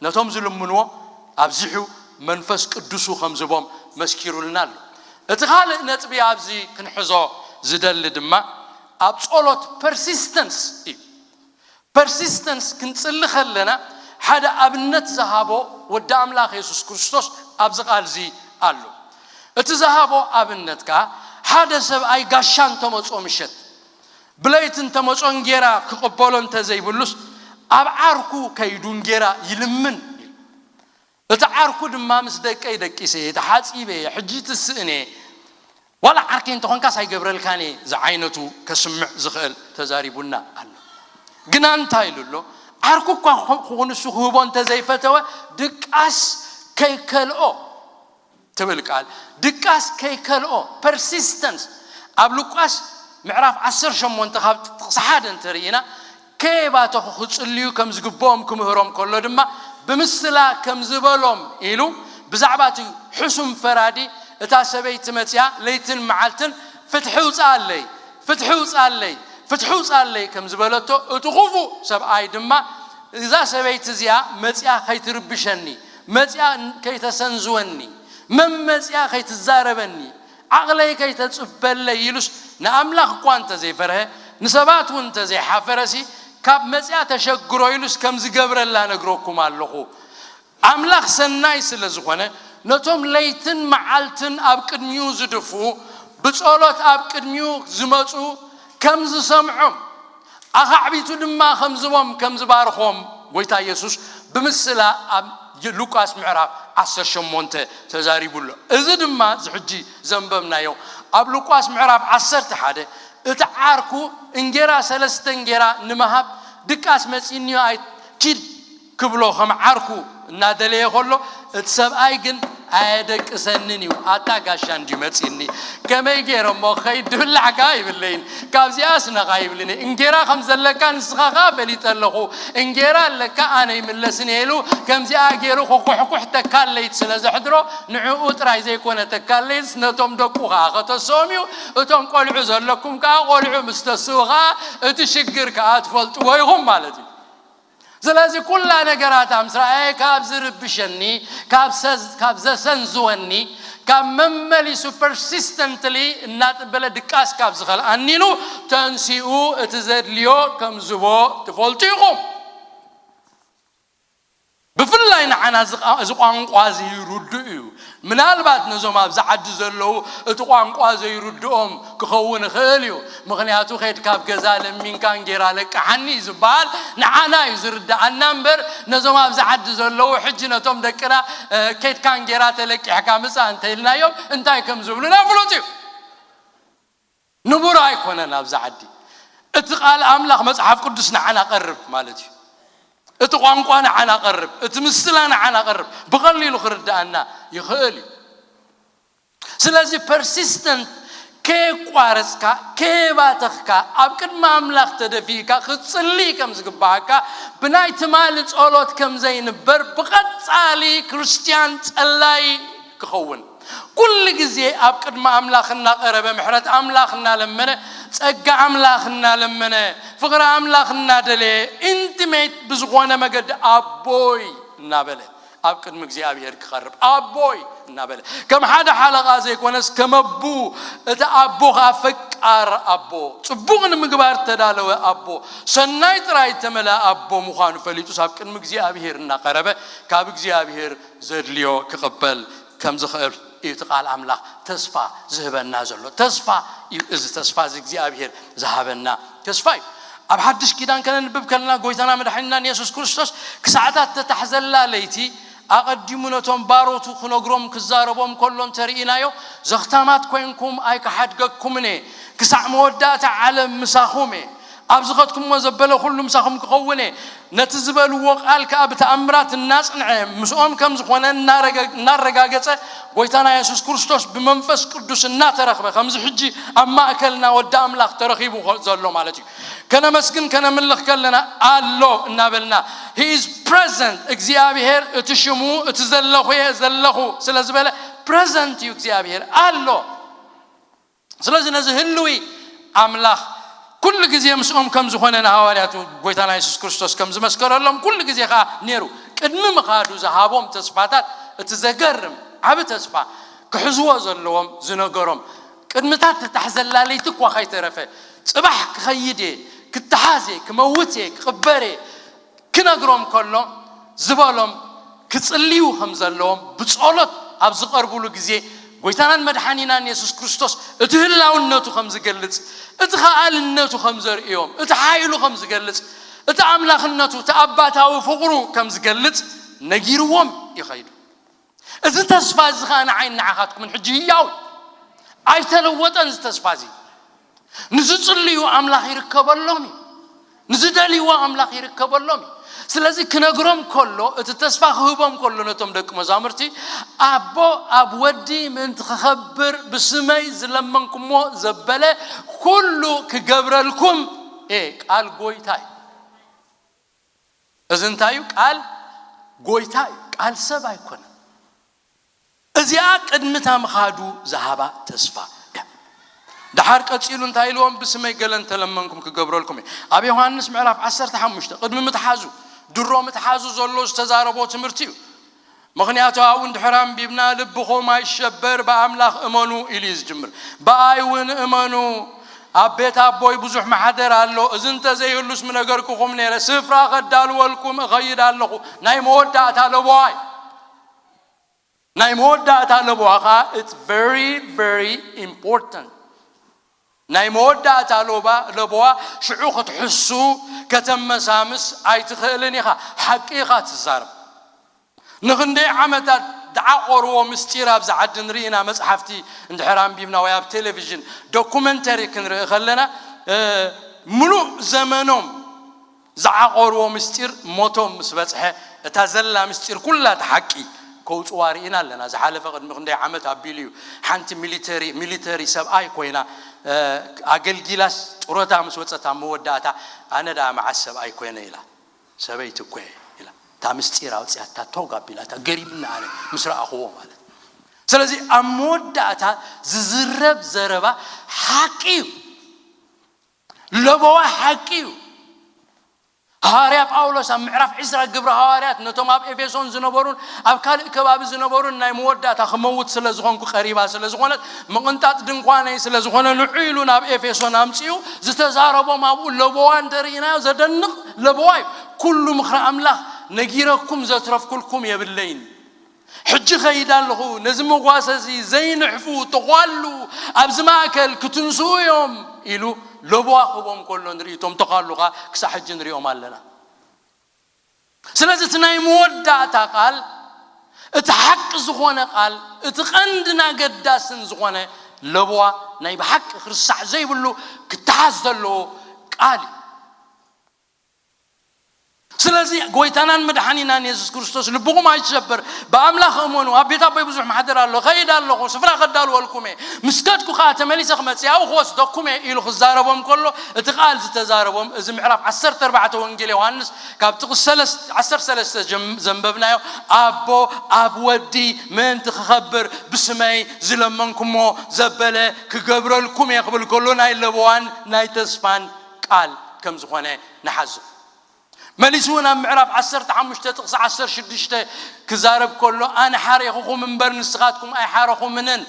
ነቶም ዝልምንዎ ኣብዚሑ መንፈስ ቅዱሱ ከም ዝቦም መስኪሩልና ኣሎ። እቲ ካልእ ነጥቢ ኣብዚ ክንሕዞ ዝደሊ ድማ ኣብ ጸሎት ፐርሲስተንስ እዩ። ፐርሲስተንስ ክንጽሊ ከለና ሓደ ኣብነት ዝሃቦ ወዲ ኣምላኽ የሱስ ክርስቶስ ኣብዚ ቃል እዚ ኣሎ። እቲ ዝሃቦ ኣብነት ከኣ ሓደ ሰብኣይ ጋሻ እንተመጾ ምሸት ብለይቲ እንተመጾ እንጌራ ክቕበሎ እንተዘይብሉስ ኣብ ዓርኩ ከይዱ እንጌራ ይልምን። እቲ ዓርኩ ድማ ምስ ደቀይ ደቂሰ እየ፣ ተሓጺበ እየ፣ ሕጂ ትስእን እየ፣ ዋላ ዓርከይ እንተኾንካስ ኣይገብረልካን እየ ዝዓይነቱ ከስምዕ ዝኽእል ተዛሪቡና ኣሎ። ግና እንታይ ኢሉ ኣሎ? ዓርኩ እኳ ክኹ-፣ ንሱ ክህቦ እንተዘይፈተወ ድቃስ ከይከልኦ ትብል ቃል፣ ድቃስ ከይከልኦ፣ ፐርሲስተንስ። ኣብ ሉቃስ ምዕራፍ ዓሰርተ ሸሞንተ ካብ ጥቕሲ ሓደ እንተርኢና፣ ከየባተኹ ክጽልዩ ከም ዝግብኦም ክምህሮም ከሎ ድማ፣ ብምስላ ከም ዝበሎም ኢሉ፣ ብዛዕባ እቲ ሕሱም ፈራዲ፣ እታ ሰበይቲ መጺኣ ለይትን መዓልትን፣ "ፍትሒ ውጻኣለይ፣ ፍትሒ ውጻኣለይ፣ ፍትሒ ውጻኣለይ" ከም ዝበለቶ፣ እቲ ክፉእ ሰብኣይ ድማ፣ "እዛ ሰበይቲ እዚኣ መጺኣ ከይትርብሸኒ፣ መጺኣ ከይተሰንዝወኒ፣ መመጺኣ ከይትዛረበኒ፣ ዓቕለይ ከይተጽበለይ" ኢሉስ ንኣምላኽ እኳ እንተዘይፈርሀ፣ ንሰባት እውን እንተዘይሓፈረሲ፣ ካብ መጺኣ ተሸግሮ ኢሉስ ከም ዝገብረላ ነግረኩም ኣለኹ። ኣምላኽ ሰናይ ስለ ዝኾነ፣ ነቶም ለይትን መዓልትን ኣብ ቅድሚኡ ዝድፍኡ፣ ብጸሎት ኣብ ቅድሚኡ ዝመጹ ከም ዝሰምዖም፣ ኣኻዕቢቱ ድማ ከም ዝቦም፣ ከም ዝባርኾም፣ ጎይታ የሱስ ብምስላ ኣብ ሉቃስ ምዕራፍ ዓሰርተ ሸሞንተ ተዛሪቡ ኣሎ። እዚ ድማ እዚ ሕጂ ዘንበብናዮ ኣብ ሉቃስ ምዕራፍ ዓሰርተ ሓደ፣ እቲ ዓርኩ እንጌራ፣ ሰለስተ እንጌራ ንምሃብ ድቃስ መጺእኒዮ፣ ኣይ ኪድ ክብሎ ከም ዓርኩ እናደለየ ከሎ፣ እቲ ሰብኣይ ግን ኣየደቅሰንን እዩ። "ኣታ ጋሻ እንድዩ መጺእኒ፣ ከመይ ገይረ እሞ ክኸይድ? ድብላዕ ከኣ ይብለይን፣ ካብዚኣስ ነቓ ይብልኒ። እንጌራ ከም ዘለካ ንስኻ ከኣ ፈሊጠ ኣለኹ። እንጌራ ኣለካ፣ ኣነ ይምለስን እየ" ኢሉ ከምዚኣ ገይሩ ክኩሕኩሕ ተካል ለይቲ ስለ ዘሕድሮ፣ ንዕኡ ጥራይ ዘይኮነ ተካል ለይትስ ነቶም ደቁ ከኣ ከተስኦም እዩ። እቶም ቆልዑ ዘለኩም ከኣ ቆልዑ ምስ ተስኡ ከኣ እቲ ሽግር ከኣ ትፈልጥዎ ኢኹም ማለት እዩ። ስለዚ ኩላ ነገራት ምስ ረኣየ፣ ካብ ዝርብሸኒ፣ ካብ ሰዝ-፣ ካብ ዘሰንዝወኒ፣ ካብ መመሊሱ ፐርሲስተንትሊ እናጥበለ ድቃስ ካብ ዝኸልኣኒ ኢሉ ተንሲኡ እቲ ዘድልዮ ከም ዝቦ ትፈልጡ ኢኹም። ብፍላይ ንዓና እዚ ቋ-፣ እዚ ቋንቋ እዚ ይርድኡ እዩ። ምናልባት ነዞም ኣብዚ ዓዲ ዘለዉ እቲ ቋንቋ ዘይርድኦም ክኸውን ይኽእል እዩ። ምኽንያቱ፣ "ኸይድካ ኣብ ገዛ ለሚንካ እንጌራ ለቅሓኒ" እዩ ዝበሃል፣ ንዓና እዩ ዝርድኣና እምበር፣ ነዞም ኣብዚ ዓዲ ዘለዉ ሕጂ ነቶም ደቅና፣ እ፣ "ከይድካ እንጌራ ተለቂሕካ ምጻእ" እንተኢልናዮም እንታይ ከም ዝብሉና ፍሉጥ እዩ። ንቡር ኣይኮነን ኣብዚ ዓዲ። እቲ ቃል ኣምላኽ መጽሓፍ ቅዱስ ንዓና ቀርብ ማለት እዩ። እቲ ቋንቋ ንዓና ቀርብ፣ እቲ ምስላ ንዓና ቀርብ፣ ብቐሊሉ ክርድኣና ይኽእል እዩ። ስለዚ ፐርሲስተንት፣ ከየቋረጽካ፣ ከየባተኽካ፣ ኣብ ቅድሚ ኣምላኽ ተደፊእካ ክትጽሊ ከም ዝግባኣካ፣ ብናይ ትማሊ ጸሎት ከም ዘይንበር፣ ብቐጻሊ ክርስትያን ጸላይ ክኸውን፣ ኩሉ ግዜ ኣብ ቅድሚ ኣምላኽ እናቐረበ፣ ምሕረት ኣምላኽ እናለመነ፣ ጸጋ ኣምላኽ እናለመነ፣ ፍቕሪ ኣምላኽ እናደለየ፣ ኢንቲሜት ብዝኾነ መገዲ ኣቦይ እናበለ ኣብ ቅድሚ እግዚኣብሔር ክቐርብ፣ ኣቦይ እናበለ፣ ከም ሓደ ሓለቓ ዘይኮነስ ከም ኣቦኡ፣ እቲ ኣቦ ኸኣ ፈቃር ኣቦ፣ ጽቡቕ ንምግባር ተዳለወ ኣቦ፣ ሰናይ ጥራይ እተመልአ ኣቦ ምዃኑ ፈሊጡስ ኣብ ቅድሚ እግዚኣብሔር እናቐረበ፣ ካብ እግዚኣብሔር ዘድልዮ ክቕበል ከም ዝኽእል እዩ እቲ ቃል ኣምላኽ ተስፋ ዝህበና ዘሎ። ተስፋ እዩ፣ እዚ ተስፋ እዚ እግዚኣብሔር ዝሃበና ተስፋ እዩ። ኣብ ሓድሽ ኪዳን ከነንብብ ከለና፣ ጎይታና መድሓኒናን የሱስ ክርስቶስ ክሳዕታት ተታሕዘላ ለይቲ ኣቐዲሙ ነቶም ባሮቱ ክነግሮም ክዛረቦም ከሎ እንተርኢናዮ፣ "ዘኽታማት ኮይንኩም ኣይክሓድገኩምን እየ፣ ክሳዕ መወዳእታ ዓለም ምሳኹም እየ፣ ኣብ ዝኸድኩሞ ዘበለ ኩሉ ምሳኹም ክኸውን እየ፣ ነቲ ዝበልዎ ቃል ከኣ ብተኣምራት እናጽንዐ ምስኦም ከም ዝኾነ እናረገ-፣ እናረጋገጸ፣ ጎይታና የሱስ ክርስቶስ ብመንፈስ ቅዱስ እናተረኽበ፣ ከምዚ ሕጂ ኣብ ማእከልና ወዲ ኣምላኽ ተረኺቡ ዘሎ ማለት እዩ። ከነመስግን ከነምልኽ ከለና ኣሎ እናበልና፣ He is present፣ እግዚኣብሔር እቲ ሽሙ፣ እቲ ዘለኹ እየ ዘለኹ ስለ ዝበለ፣ ፕረዘንት እዩ፣ እግዚኣብሔር ኣሎ። ስለዚ ነዚ ህልዊ ኣምላኽ ኩሉ ግዜ ምስኦም ከም ዝኾነ ንሃዋርያቱ ጎይታና የሱስ ክርስቶስ ከም ዝመስከረሎም ኩሉ ግዜ ኸዓ ነይሩ። ቅድሚ ምኻዱ ዝሃቦም ተስፋታት፣ እቲ ዘገርም ዓቢ ተስፋ ክሕዝዎ ዘለዎም ዝነገሮም፣ ቅድምታት ተታሕዘላ ለይቲ እኳ ከይተረፈ፣ ጽባሕ ክኸይድ እየ፣ ክተሓዝ እየ፣ ክመውት እየ፣ ክቕበር እየ፣ ክነግሮም ከሎ ዝበሎም ክጽልዩ ከም ዘለዎም ብጸሎት ኣብ ዝቐርብሉ ግዜ፣ ጎይታናን መድሓኒናን የሱስ ክርስቶስ እቲ ህላውነቱ ከም ዝገልጽ፣ እቲ ኸኣልነቱ ከም ዘርእዮም፣ እቲ ሓይሉ ከም ዝገልጽ፣ እቲ ኣምላኽነቱ፣ እቲ ኣባታዊ ፍቕሩ ከም ዝገልጽ ነጊርዎም ይኸይዱ። እዚ ተስፋ እዚ ኸኣ ንዓይን ንዓኻትኩምን ሕጂ ህያው እዩ። ኣይተለወጠን እዚ ተስፋ እዚ። ንዝጽልዩ ኣምላኽ ይርከበሎም እዩ። ንዝደልይዎ ኣምላኽ ይርከበሎም እዩ። ስለዚ ክነግሮም ከሎ፣ እቲ ተስፋ ክህቦም ከሎ ነቶም ደቂ መዛሙርቲ፣ ኣቦ ኣብ ወዲ ምእንቲ ክኸብር ብስመይ ዝለመንኩሞ ዘበለ ኩሉ ክገብረልኩም እየ፣ ቃል ጎይታ እዩ። እዚ እንታይ እዩ? ቃል ጎይታ እዩ፣ ቃል ሰብ ኣይኮነን። እዚኣ ቅድሚ እታ ምኻዱ ዝሃባ ተስፋ እያ። ደሓር ቀጺሉ እንታይ ኢልዎም? ብስመይ ገለ እንተለመንኩም ክገብረልኩም እየ። ኣብ ዮሃንስ ምዕራፍ ዓሰርተ ሓሙሽተ ቅድሚ ምትሓዙ፣ ድሮ ምትሓዙ ዘሎ ዝተዛረቦ ትምህርቲ እዩ። ምኽንያቱ ኣብኡ እንድሕር ኣንቢብና፣ "ልብኹም ኣይሸበር፣ ብኣምላኽ እመኑ" ኢሉ እዩ ዝጅምር። "ብኣይ እውን እመኑ፣ ኣብ ቤት ኣቦይ ብዙሕ ማሕደር ኣሎ፣ እዚ እንተዘይህሉስ ምነገርኩኹም ነይረ፣ ስፍራ ከዳልወልኩም እኸይድ ኣለኹ።" ናይ መወዳእታ ለበዋ እዩ። ናይ መወዳእታ ለበዋ ኸዓ it's very very important። ናይ መወዳእታ ለባ ለበዋ ሽዑ ክትሕሱ ከተመሳምስ ኣይትኽእልን ኢኻ። ሓቂ ኢኻ ትዛረብ። ንኽንደይ ዓመታት ዝዓቆርዎ ምስጢር ኣብዚ ዓዲ ንርኢ ኢና። መጽሓፍቲ እንድሕር ኣንቢብና ወይ ኣብ ቴሌቪዥን ዶኩመንተሪ ክንርኢ ከለና፣ እ፣ ምሉእ ዘመኖም ዝዓቆርዎ ምስጢር ሞቶም ምስ በጽሐ፣ እታ ዘላ ምስጢር ኩላ እቲ ሓቂ ከውጽዋ ርኢና ኣለና። ዝሓለፈ ቅድሚ ክንደይ ዓመት ኣቢሉ እዩ። ሓንቲ ሚሊተሪ፣ ሚሊተሪ ሰብኣይ ኮይና፣ እ፣ ኣገልጊላስ ጡረታ ምስ ወጸት ኣብ መወዳእታ፣ "ኣነ ደኣ መዓስ ሰብኣይ ኮይነ?" ኢላ። "ሰበይቲ እኮ እየ" ኢላ። እታ ምስጢር ኣውጽያታ ቶግ ኣቢላታ፣ ገሪምና ኣነ ምስ ረኣኽዎ ማለት። ስለዚ ኣብ መወዳእታ ዝዝረብ ዘረባ ሓቂ እዩ። ለበዋ ሓቂ እዩ። ሃዋርያ ጳውሎስ ኣብ ምዕራፍ ዕስራ ግብሪ ሃዋርያት ነቶም ኣብ ኤፌሶን ዝነበሩን ኣብ ካልእ ከባቢ ዝነበሩን፣ "ናይ መወዳእታ ክመውት ስለ ዝኾንኩ፣ ቀሪባ ስለ ዝኾነት፣ ምቕንጣጥ ድንኳነይ ስለ ዝኾነ፣ ንዑ" ኢሉ ናብ ኤፌሶን ኣምጺኡ ዝተዛረቦም ኣብኡ ለበዋ እንተርኢናዮ ዘደንቕ ለበዋ እዩ። "ኩሉ ምኽሪ ኣምላኽ ነጊረኩም ዘትረፍኩልኩም የብለይን። ሕጂ ኸይድ ኣለኹ፣ ነዚ መጓሰ እዚ ዘይንሕፉ ተዃሉ ኣብዚ ማእከል ክትንስኡ እዮም" ኢሉ ለበዋ ክህቦም ከሎ ንርኢ። እቶም ተዃሉ ኸኣ ክሳዕ ሕጂ ንሪኦም ኣለና። ስለዚ እቲ ናይ መወዳእታ ቃል፣ እቲ ሓቂ ዝኾነ ቃል፣ እቲ ቀንድን ኣገዳስን ዝኾነ ለበዋ፣ ናይ ብሓቂ ክርሳዕ ዘይብሉ ክተሓዝ ዘለዎ ቃል እዩ። ስለዚ ጎይታናን መድሓኒናን የሱስ ክርስቶስ፣ "ልብኹም ኣይትሸበር፣ ብኣምላኽ እመኑ፣ ኣብ ቤት ኣቦይ ብዙሕ ማሕደር ኣሎ፣ እኸይድ ኣለኹ፣ ስፍራ ከዳልወልኩም እየ፣ ምስ ከድኩ ከኣ ተመሊሰ ክመጽእ፣ ኣብኡ ክወስደኩም እየ" ኢሉ ክዛረቦም ከሎ፣ እቲ ቃል ዝተዛረቦም፣ እዚ ምዕራፍ ዓሰርተ ኣርባዕተ ወንጌል ዮሃንስ ካብ ጥቕሲ ሰለስተ፣ ዓሰርተ ሰለስተ ጀም-፣ ዘንበብናዮ፣ "ኣቦ ኣብ ወዲ ምእንቲ ክኸብር ብስመይ ዝለመንኩሞ ዘበለ ክገብረልኩም እየ" ክብል ከሎ፣ ናይ ለበዋን ናይ ተስፋን ቃል ከም ዝኾነ ንሓዞ። መሊሱ እውን ኣብ ምዕራፍ ዓሰርተ ሓሙሽተ ጥቕሲ ዓሰርተ ሽዱሽተ ክዛረብ ከሎ፣ "ኣነ ሓሬኹኹም እምበር ንስኻትኩም ኣይሓረኹምንን።"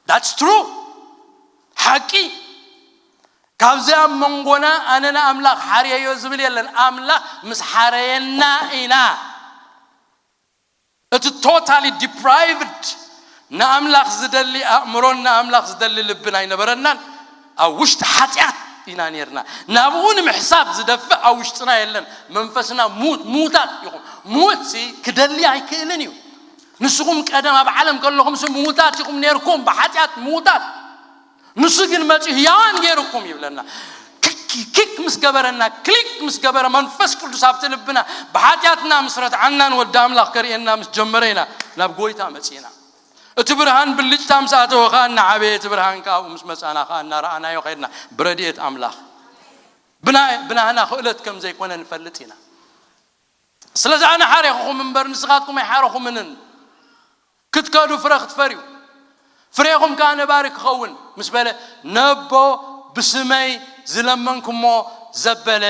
That's true። ሓቂ። ካብዚ ኣብ መንጎና ኣነ ንኣምላኽ ሓርየዮ ዝብል የለን። ኣምላኽ ምስ ሓረየና ኢና። እቲ ቶታሊ ዲፕራይቭድ፣ ንኣምላኽ ዝደሊ ኣእምሮን ንኣምላኽ ዝደሊ ልብን ኣይነበረናን። ኣብ ውሽጢ ሓጢኣት ኢና ነርና። ናብኡ ንምሕሳብ ዝደፍእ ኣብ ውሽጥና የለን። መንፈስና ሙት፣ ሙታት ኢኹም። ሙት ሲ ክደሊ ኣይክእልን እዩ። ንስኹም ቀደም ኣብ ዓለም ከለኹም ሲ ሙታት ኢኹም ነርኩም፣ ብሓጢኣት ሙታት። ንሱ ግን መጺኡ ህያዋን ገይሩኩም ይብለና። ክክ፣ ክክ ምስ ገበረና፣ ክሊክ ምስ ገበረ መንፈስ ቅዱስ ኣብቲ ልብና፣ ብሓጢኣትና ምስ ረትዓናን ወዲ ኣምላኽ ከርእየና ምስ ጀመረ ኢና ናብ ጎይታ መጺእና። እቲ ብርሃን ብልጭታ ምስ ኣተወ ኸኣ እናዓበየ፣ እቲ ብርሃን ከኣ ኣብኡ ምስ መጻና ኸኣ እናረኣናዮ ኸድና፣ ብረድኤት ኣምላኽ። ብና-፣ ብናህና ክእለት ከም ዘይኮነ ንፈልጥ ኢና። ስለዚ ኣነ ሓሬኹኹም እምበር ንስኻትኩም ኣይሓረኹምንን። ክትከዱ ፍረ ክትፈርዩ፣ ፍሬኹም ከኣ ነባሪ ክኸውን ምስ በለ፣ ነቦ ብስመይ ዝለመንኩሞ ዘበለ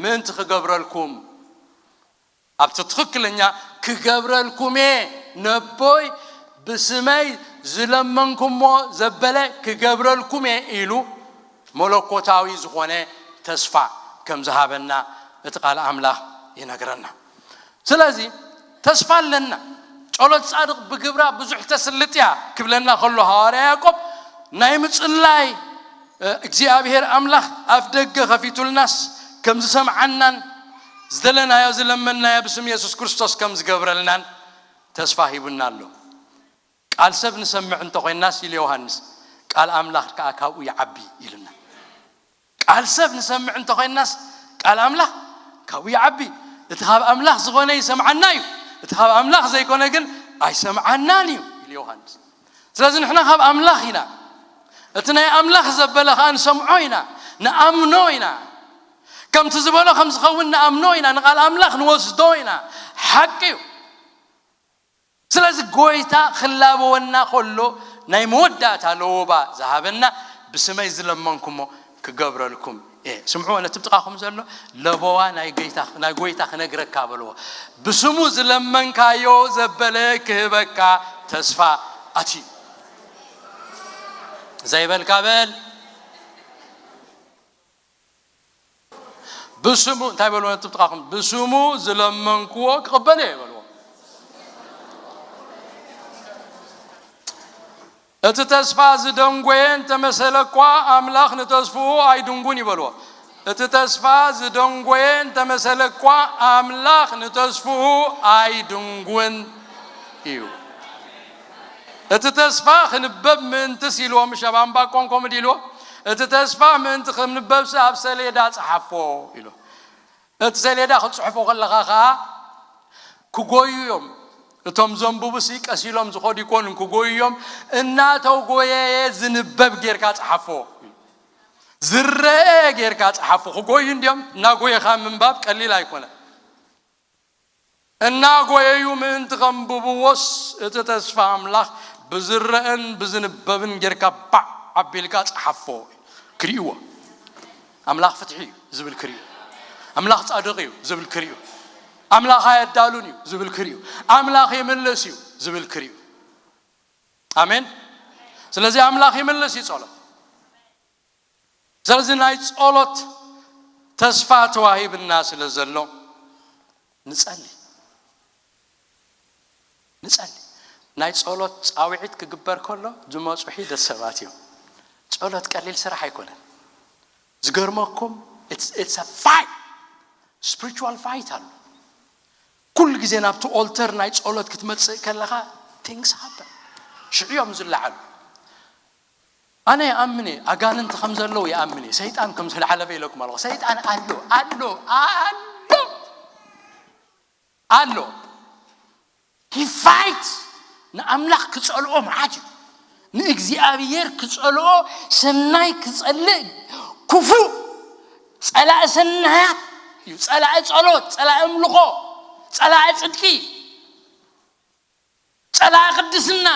ምእንቲ ክገብረልኩም፣ ኣብቲ ትኽክለኛ ክገብረልኩም እየ፣ ነቦይ ብስመይ ዝለመንኩሞ ዘበለ ክገብረልኩም እየ ኢሉ መለኮታዊ ዝኾነ ተስፋ ከም ዝሃበና እቲ ቃል ኣምላኽ ይነግረና። ስለዚ ተስፋ ኣለና። ጸሎት ጻድቕ ብግብራ ብዙሕ ተስልጥ እያ ክብለና ከሎ ሃዋርያ ያዕቆብ ናይ ምጽላይ፣ እ፣ እግዚኣብሔር ኣምላኽ ኣፍ ደገ ከፊቱልናስ ከም ዝሰምዓናን ዝደለናዮ ዝለመንናዮ ብስም የሱስ ክርስቶስ ከም ዝገብረልናን ተስፋ ሂቡና ኣሎ። ቃል ሰብ ንሰምዕ እንተኾይናስ ኢሉ ዮሃንስ፣ ቃል ኣምላኽ ከኣ ካብኡ ይዓቢ ኢሉና። ቃል ሰብ ንሰምዕ እንተኾይናስ ቃል ኣምላኽ ካብኡ ይዓቢ። እቲ ካብ ኣምላኽ ዝኾነ ይሰምዓና እዩ፣ እቲ ካብ ኣምላኽ ዘይኮነ ግን ኣይሰምዓናን እዩ ኢሉ ዮሃንስ። ስለዚ ንሕና ካብ ኣምላኽ ኢና። እቲ ናይ ኣምላኽ ዘበለ ኸኣ ንሰምዖ ኢና፣ ንኣምኖ ኢና። ከምቲ ዝበሎ ከም ዝኸውን ንኣምኖ ኢና፣ ንቓል ኣምላኽ ንወስዶ ኢና። ሓቂ እዩ። ስለዚ ጎይታ ክላበወና ከሎ ናይ መወዳእታ ለወባ ዝሃበና ብስመይ ዝለመንኩሞ ክገብረልኩም እየ። ስምዕዎ ነቲ ብጥቓኹም ዘሎ ለበዋ ናይ ጎይታ፣ ናይ ጎይታ ክነግረካ በልዎ። ብስሙ ዝለመንካዮ ዘበለ ክህበካ ተስፋ ኣትዩ። ዘይበልካ በል። ብስሙ እንታይ በልዎ ነቲ ብጥቓኹም? ብስሙ ዝለመንክዎ ክቕበል እየ በልዎ። እቲ ተስፋ ዝደንጎየ እንተመሰለ እኳ ኣምላኽ ንተስፍኡ ኣይድንጉን እዩ በልዎ። እቲ ተስፋ ዝደንጎየ እንተመሰለ እኳ ኣምላኽ ንተስፍኡ ኣይድንጉን እዩ። እቲ ተስፋ ክንበብ ምእንትስ ኢልዎ፣ ምሽ ኣብ ኣምባቆም ከምኡ ኢልዎ፣ እቲ ተስፋ ምእንቲ ክንበብሲ ኣብ ሰሌዳ ጸሓፎ ኢሉ። እቲ ሰሌዳ ክትጽሕፎ ከለኻ ኸኣ ክጎዩ እዮም። እቶም ዘንብቡሲ ቀስ ኢሎም ዝኸዱ ይኮኑን፣ ክጎዩ እዮም። እናተጎየየ ዝንበብ ጌርካ ጸሓፎ። ዝረአ ጌርካ ጸሓፎ። ክጎዩ እንድዮም፣ እናጎየኻ ምንባብ ቀሊል ኣይኮነን። እናጎየዩ ምእንቲ ከንብብዎስ፣ እቲ ተስፋ ኣምላኽ ብዝረአን ብዝንበብን ጌርካ ባዕ ኣቢልካ ጸሓፎ። ክርእይዎ። ኣምላኽ ፍትሒ እዩ ዝብል ክርእዩ። ኣምላኽ ጻድቕ እዩ ዝብል ክርእዩ። ኣምላኽ ኣየዳሉን እዩ ዝብል ክርእዩ። ኣምላኽ ይምልስ እዩ ዝብል ክርእዩ። ኣሜን። ስለዚ ኣምላኽ ይምልስ እዩ ጸሎት። ስለዚ ናይ ጸሎት ተስፋ ተዋሂብና ስለ ዘሎ ንጸሊ። ንጸሊ። ናይ ጸሎት ጻውዒት ክግበር ከሎ ዝመጹ ሒደት ሰባት እዮም። ጸሎት ቀሊል ስራሕ ኣይኮነን። ዝገርመኩም፣ it's, it's a fight. Spiritual fight ኣሎ። ኩሉ ግዜ ናብቲ ኦልተር ናይ ጸሎት ክትመጽእ ከለኻ things happen። ሽዑ እዮም ዝለዓሉ። ኣነ ይኣምን እየ፣ ኣጋንንቲ ከም ዘለዉ ይኣምን እየ፣ ሰይጣን ከም ዝለዓለ በይለኩም ኣለኹ። ሰይጣን ኣሎ፣ ኣሎ፣ ኣሎ፣ ኣሎ። He fights። ንኣምላኽ ክጸልኦ መዓት እዩ። ንእግዚኣብሔር ክጸልኦ፣ ሰናይ ክጸልእ፣ ክፉእ ጸላኢ ሰናያት እዩ። ጸላኢ ጸሎት፣ ጸላኢ ኣምልኾ፣ ጸላኢ ጽድቂ፣ ጸላኢ ቅድስና።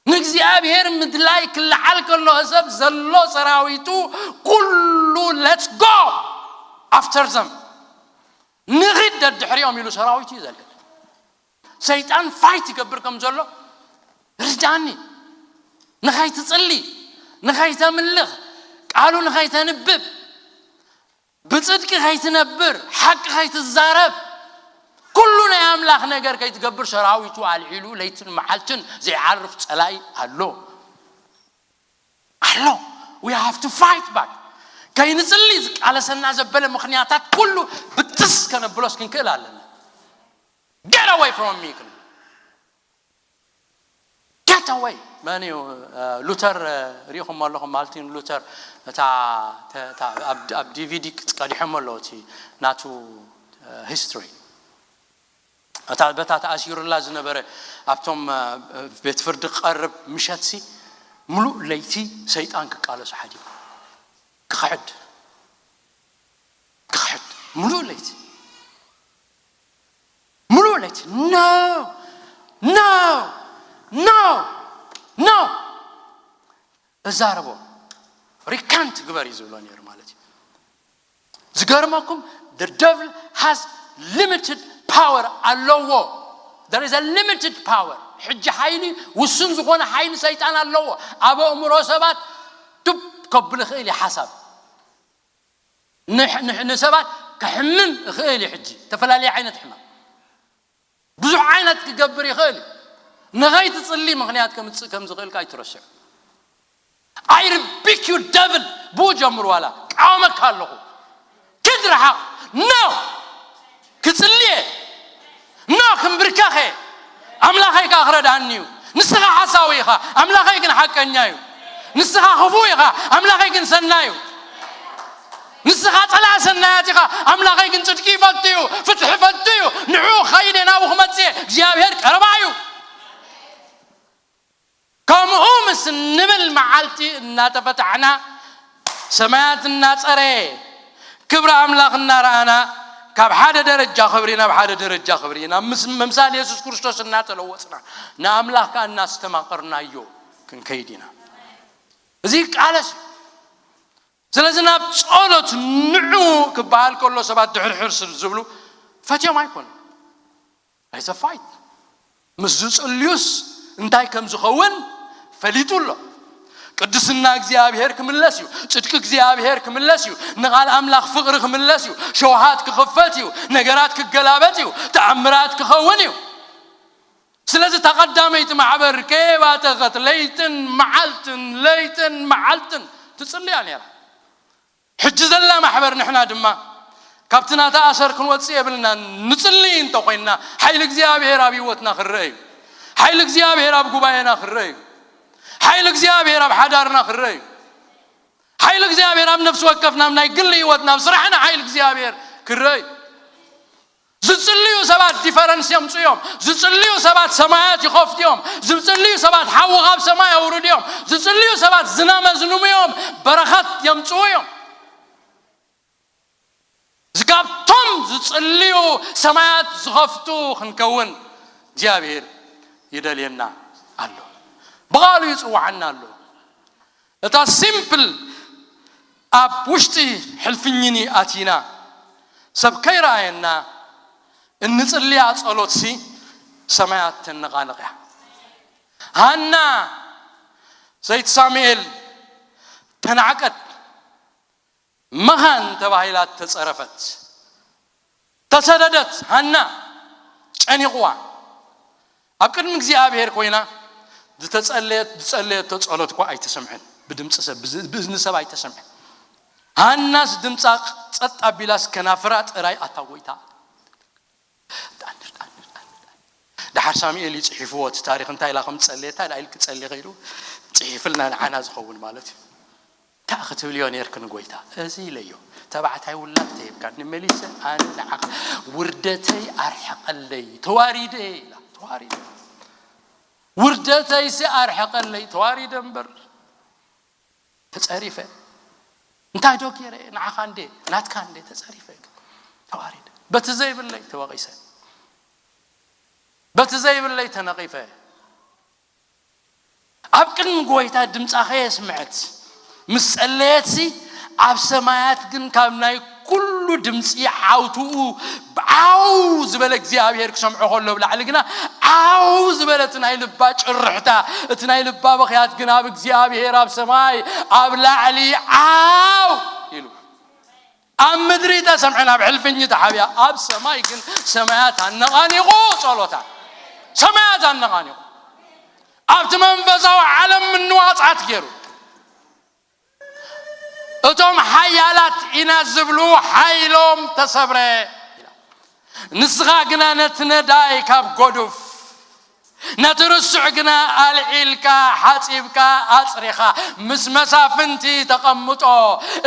ንእግዚኣብሔር ምድላይ ክለዓል ከሎ ሰብ ዘሎ ሰራዊቱ ኩሉ let's go after them፣ ንኺድ ደድሕሪኦም ኢሉ ሰራዊቱ እዩ ዘልግል። ሰይጣን ፋይት ይገብር ከም ዘሎ ርድኣኒ። ንኸይትጽሊ፣ ንኸይተምልኽ፣ ቃሉ ንኸይተንብብ፣ ብጽድቂ ከይትነብር፣ ሓቂ ከይትዛረብ፣ ኩሉ ናይ ኣምላኽ ነገር ከይትገብር ሰራዊቱ ኣልዒሉ ለይትን መዓልትን ዘይዓርፍ ጸላኢ ኣሎ። ኣሎ። We have to fight back። ከይንጽሊ ዝቃለሰና ዘበለ ምኽንያታት ኩሉ ብትስ ከነብሎስ ክንክእል ኣለና። Get away from me ክንብል። Get away መን እዩ? ሉተር ሪኢኹም ኣለኹም? ማርቲን ሉተር እታ እታ ኣብ ዲቪዲ ቀዲሖም ኣለዉ እቲ ናቱ ሂስትሪ። እታ በታ ተኣሲሩላ ዝነበረ ኣብቶም ቤት ፍርዲ ክቐርብ ምሸትሲ ምሉእ ለይቲ ሰይጣን ክቃለሱ ሓዲሩ ክኽሕድ ክኽሕድ ምሉእ ለይቲ ምሉእ ለይቲ no No, no, no። እዛረቦ፣ ሪካንት ግበር እዩ ዝብሎ ነይሩ ማለት እዩ። ዝገርመኩም፣ the devil has limited power ኣለዎ። There is a limited power። ሕጂ ሓይሊ፣ ውሱን ዝኾነ ሓይሊ ሰይጣን ኣለዎ ኣብ ኣእምሮ ሰባት። ዱብ ከብል ይኽእል እዩ ሓሳብ። ንሕ- ንሕ- ንሰባት ከሕምም ይኽእል እዩ። ሕጂ ዝተፈላለየ ዓይነት ሕማም ብዙሕ ዓይነት ክገብር ይኽእል እዩ። ንኸይትጽሊ ምኽንያት ከምጽእ ከም ዝኽእልካ ኣይትረስዕ። I rebuke you devil። ብኡ ጀምር። ዋላ ቃወመካ ኣለኹ። ኪድ ርሓቕ። ኖ ክጽልየ፣ ኖ ክንብርከኸ፣ ኣምላኸይ ከኣ ክረድኣኒ እዩ። ንስኻ ሓሳዊ ኢኻ፣ ኣምላኸይ ግን ሓቀኛ እዩ። ንስኻ ክፉእ ኢኻ፣ ኣምላኸይ ግን ሰናይ እዩ። ንስኻ ጸላእ ሰናያት ኢኻ፣ ኣምላኸይ ግን ጽድቂ ይፈቱ እዩ፣ ፍትሒ ይፈቱ እዩ። ንዕኡ ክኸይድ እየ፣ ናብኡ ክመጽእ እየ፣ እግዚኣብሔር ቀረባ እዩ። ከምኡ ምስ እንብል መዓልቲ እናተፈታሕና፣ ሰማያት እናጸረየ፣ ክብሪ ኣምላኽ እናረኣና፣ ካብ ሓደ ደረጃ ክብሪ ናብ ሓደ ደረጃ ክብሪ ናብ ምስ- ምምሳል የሱስ ክርስቶስ እናተለወጽና፣ ንኣምላኽ ከኣ እናስተማቐርናዮ ክንከይድ ኢና። እዚ ቃለስ እዩ። ስለዚ ናብ ጸሎት ንዑ ክበሃል ከሎ ሰባት ድሕርሕር ስብ ዝብሉ ፈትዮም ኣይኮኑን። ኣይዘፋይት ምስ ዝጽልዩስ እንታይ ከም ዝኸውን ፈሊጡ ኣሎ። ቅድስና እግዚኣብሔር ክምለስ እዩ። ጽድቂ እግዚኣብሔር ክምለስ እዩ። ንቓል ኣምላኽ ፍቕሪ ክምለስ እዩ። ሸውሃት ክኽፈት እዩ። ነገራት ክገላበጥ እዩ። ተኣምራት ክኸውን እዩ። ስለዚ ተቐዳመይቲ ማሕበር ከየባተኸት ለይትን መዓልትን ለይትን መዓልትን ትጽልያ ነይራ። ሕጂ ዘላ ማሕበር ንሕና ድማ ካብቲ ናታ ኣሰር ክንወጽእ የብልና። ንጽልይ እንተኾይንና ሓይሊ እግዚኣብሔር ኣብ ህይወትና ክረአ እዩ። ሓይሊ እግዚኣብሔር ኣብ ጉባኤና ክረአ እዩ። ሓይሊ እግዚኣብሔር ኣብ ሓዳርና ክረአ እዩ። ሓይሊ እግዚኣብሔር ኣብ ነፍሲ ወከፍና፣ ኣብ ናይ ግሊ ህይወትና፣ ኣብ ስራሕና ሓይሊ እግዚኣብሔር ክረአ እዩ። ዝጽልዩ ሰባት ዲፈረንስ የምጽኡ እዮም። ዝጽልዩ ሰባት ሰማያት ይኸፍቱ እዮም። ዝጽልዩ ሰባት ሓዊ ካብ ሰማይ የውርዱ እዮም። ዝጽልዩ ሰባት ዝናም የዝንሙ እዮም። በረኸት የምጽኡ እዮም። እዚ ካብቶም ዝጽልዩ ሰማያት ዝኸፍቱ ክንከውን እግዚኣብሔር ይደልየና ኣሎ። ብቓሉ ይጽውዓና ኣሎ። እታ ሲምፕል ኣብ ውሽጢ ሕልፍኝኒ ኣቲና ሰብ ከይረኣየና እንጽልያ ጸሎትሲ ሰማያት ተነቓንቕ እያ። ሃና ሰይቲ ሳሙኤል ተናዕቀት፣ መኻን ተባሂላ ተጸረፈት፣ ተሰደደት። ሃና ጨኒቕዋ ኣብ ቅድሚ እግዚኣብሔር ኮይና ዝተጸለየት ዝጸለየቶ ጸሎት እኳ ኣይተሰምዐን። ብድምፂ ሰብ ብዝ- ብእዝኒ ሰብ ኣይተሰምዐን። ሃናስ ድምፃ ጸጥ ኣቢላስ ከናፍራ ጥራይ ኣታ ጎይታ። ጣንር ጣንር ጣንር ጣንር። ደሓር ሳሙኤል እዩ ጽሒፍዎ እቲ ታሪኽ። እንታይ ኢላ ከም ትጸልየ፣ እንታይ ኢላ ኢልክ ጸልየ ከይዱ ጽሒፍልና ንዓና ዝኸውን ማለት እዩ። እንታይ ክትብልዮ ነርክ ንጎይታ? እዚ ኢለዮ፣ ተባዕታይ ውላድ ተሂብካ ንመሊሰ ኣነ ንዓኻ ውርደተይ ኣርሕቐለይ፣ ተዋሪደ ኢላ። ተዋሪደ። ውርደተይሲ ኣርሕቐለይ፣ ተዋሪደ እምበር ተጸሪፈ። እንታይ ዶ ገይረ? ንዓኻ እንዴ ናትካ እንዴ ተጸሪፈ፣ ተዋሪደ። በቲ ዘይብለይ ተወቒሰ፣ በቲ ዘይብለይ ተነቒፈ። ኣብ ቅድሚ ጎይታ ድምጻ ከየስምዐት ምስ ጸለየትሲ፣ ኣብ ሰማያት ግን ካብ ናይ ኩሉ ድምጺ ዓውትኡ ዓው ዝበለ እግዚኣብሔር ክሰምዖ ከሎ፣ ብላዕሊ ግና ዓው ዝበለ እቲ ናይ ልባ ጭርሕታ፣ እቲ ናይ ልባ በኽያት ግን ኣብ እግዚኣብሔር ኣብ ሰማይ ኣብ ላዕሊ ዓው ኢሉ። ኣብ ምድሪ ተሰምዐ፣ ናብ ሕልፍኝ ተሓብያ፣ ኣብ ሰማይ ግን ሰማያት ኣነቓኒቑ ጸሎታ፣ ሰማያት ኣነቓኒቑ ኣብቲ መንፈሳዊ ዓለም ምንዋጻት ገይሩ። እቶም ሓያላት ኢና ዝብሉ ሓይሎም ተሰብረ። ንስኻ ግና ነቲ ነዳይ ካብ ጎዱፍ፣ ነቲ ርሱዕ ግና ኣልዒልካ ሓጺብካ ኣጽሪኻ። ምስ መሳፍንቲ ተቐምጦ፣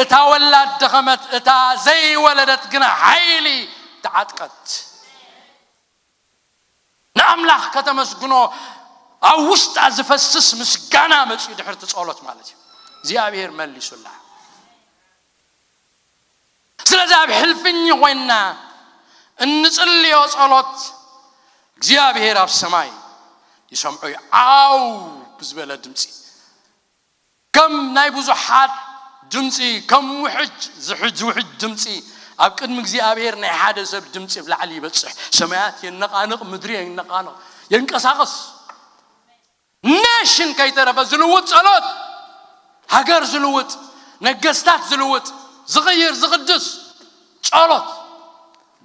እታ ወላድ ደኸመት፣ እታ ዘይወለደት ግና ሓይሊ ተዓጥቀት። ንኣምላኽ ከተመስግኖ ኣብ ውሽጣ ዝፈስስ ምስጋና መጺኡ ድሕርቲ ጸሎት ማለት እዩ። እግዚኣብሔር መሊሱላ። ስለዚ ኣብ ሕልፍኝ ኮይንና እንጽልዮ ጸሎት እግዚኣብሔር ኣብ ሰማይ ይሰምዖ እዩ። ዓው ብዝበለ ድምፂ፣ ከም ናይ ብዙሓት ድምፂ፣ ከም ውሕጅ ዝሕጅ፣ ዝውሕጅ ድምፂ ኣብ ቅድሚ እግዚኣብሔር ናይ ሓደ ሰብ ድምፂ ኣብ ላዕሊ ይበፅሕ። ሰማያት የነቓንቕ፣ ምድሪ የነቓንቕ፣ የንቀሳቕስ። ኔሽን ከይተረፈ ዝልውጥ ጸሎት፣ ሃገር ዝልውጥ፣ ነገስታት ዝልውጥ፣ ዝቕይር፣ ዝቕድስ ጸሎት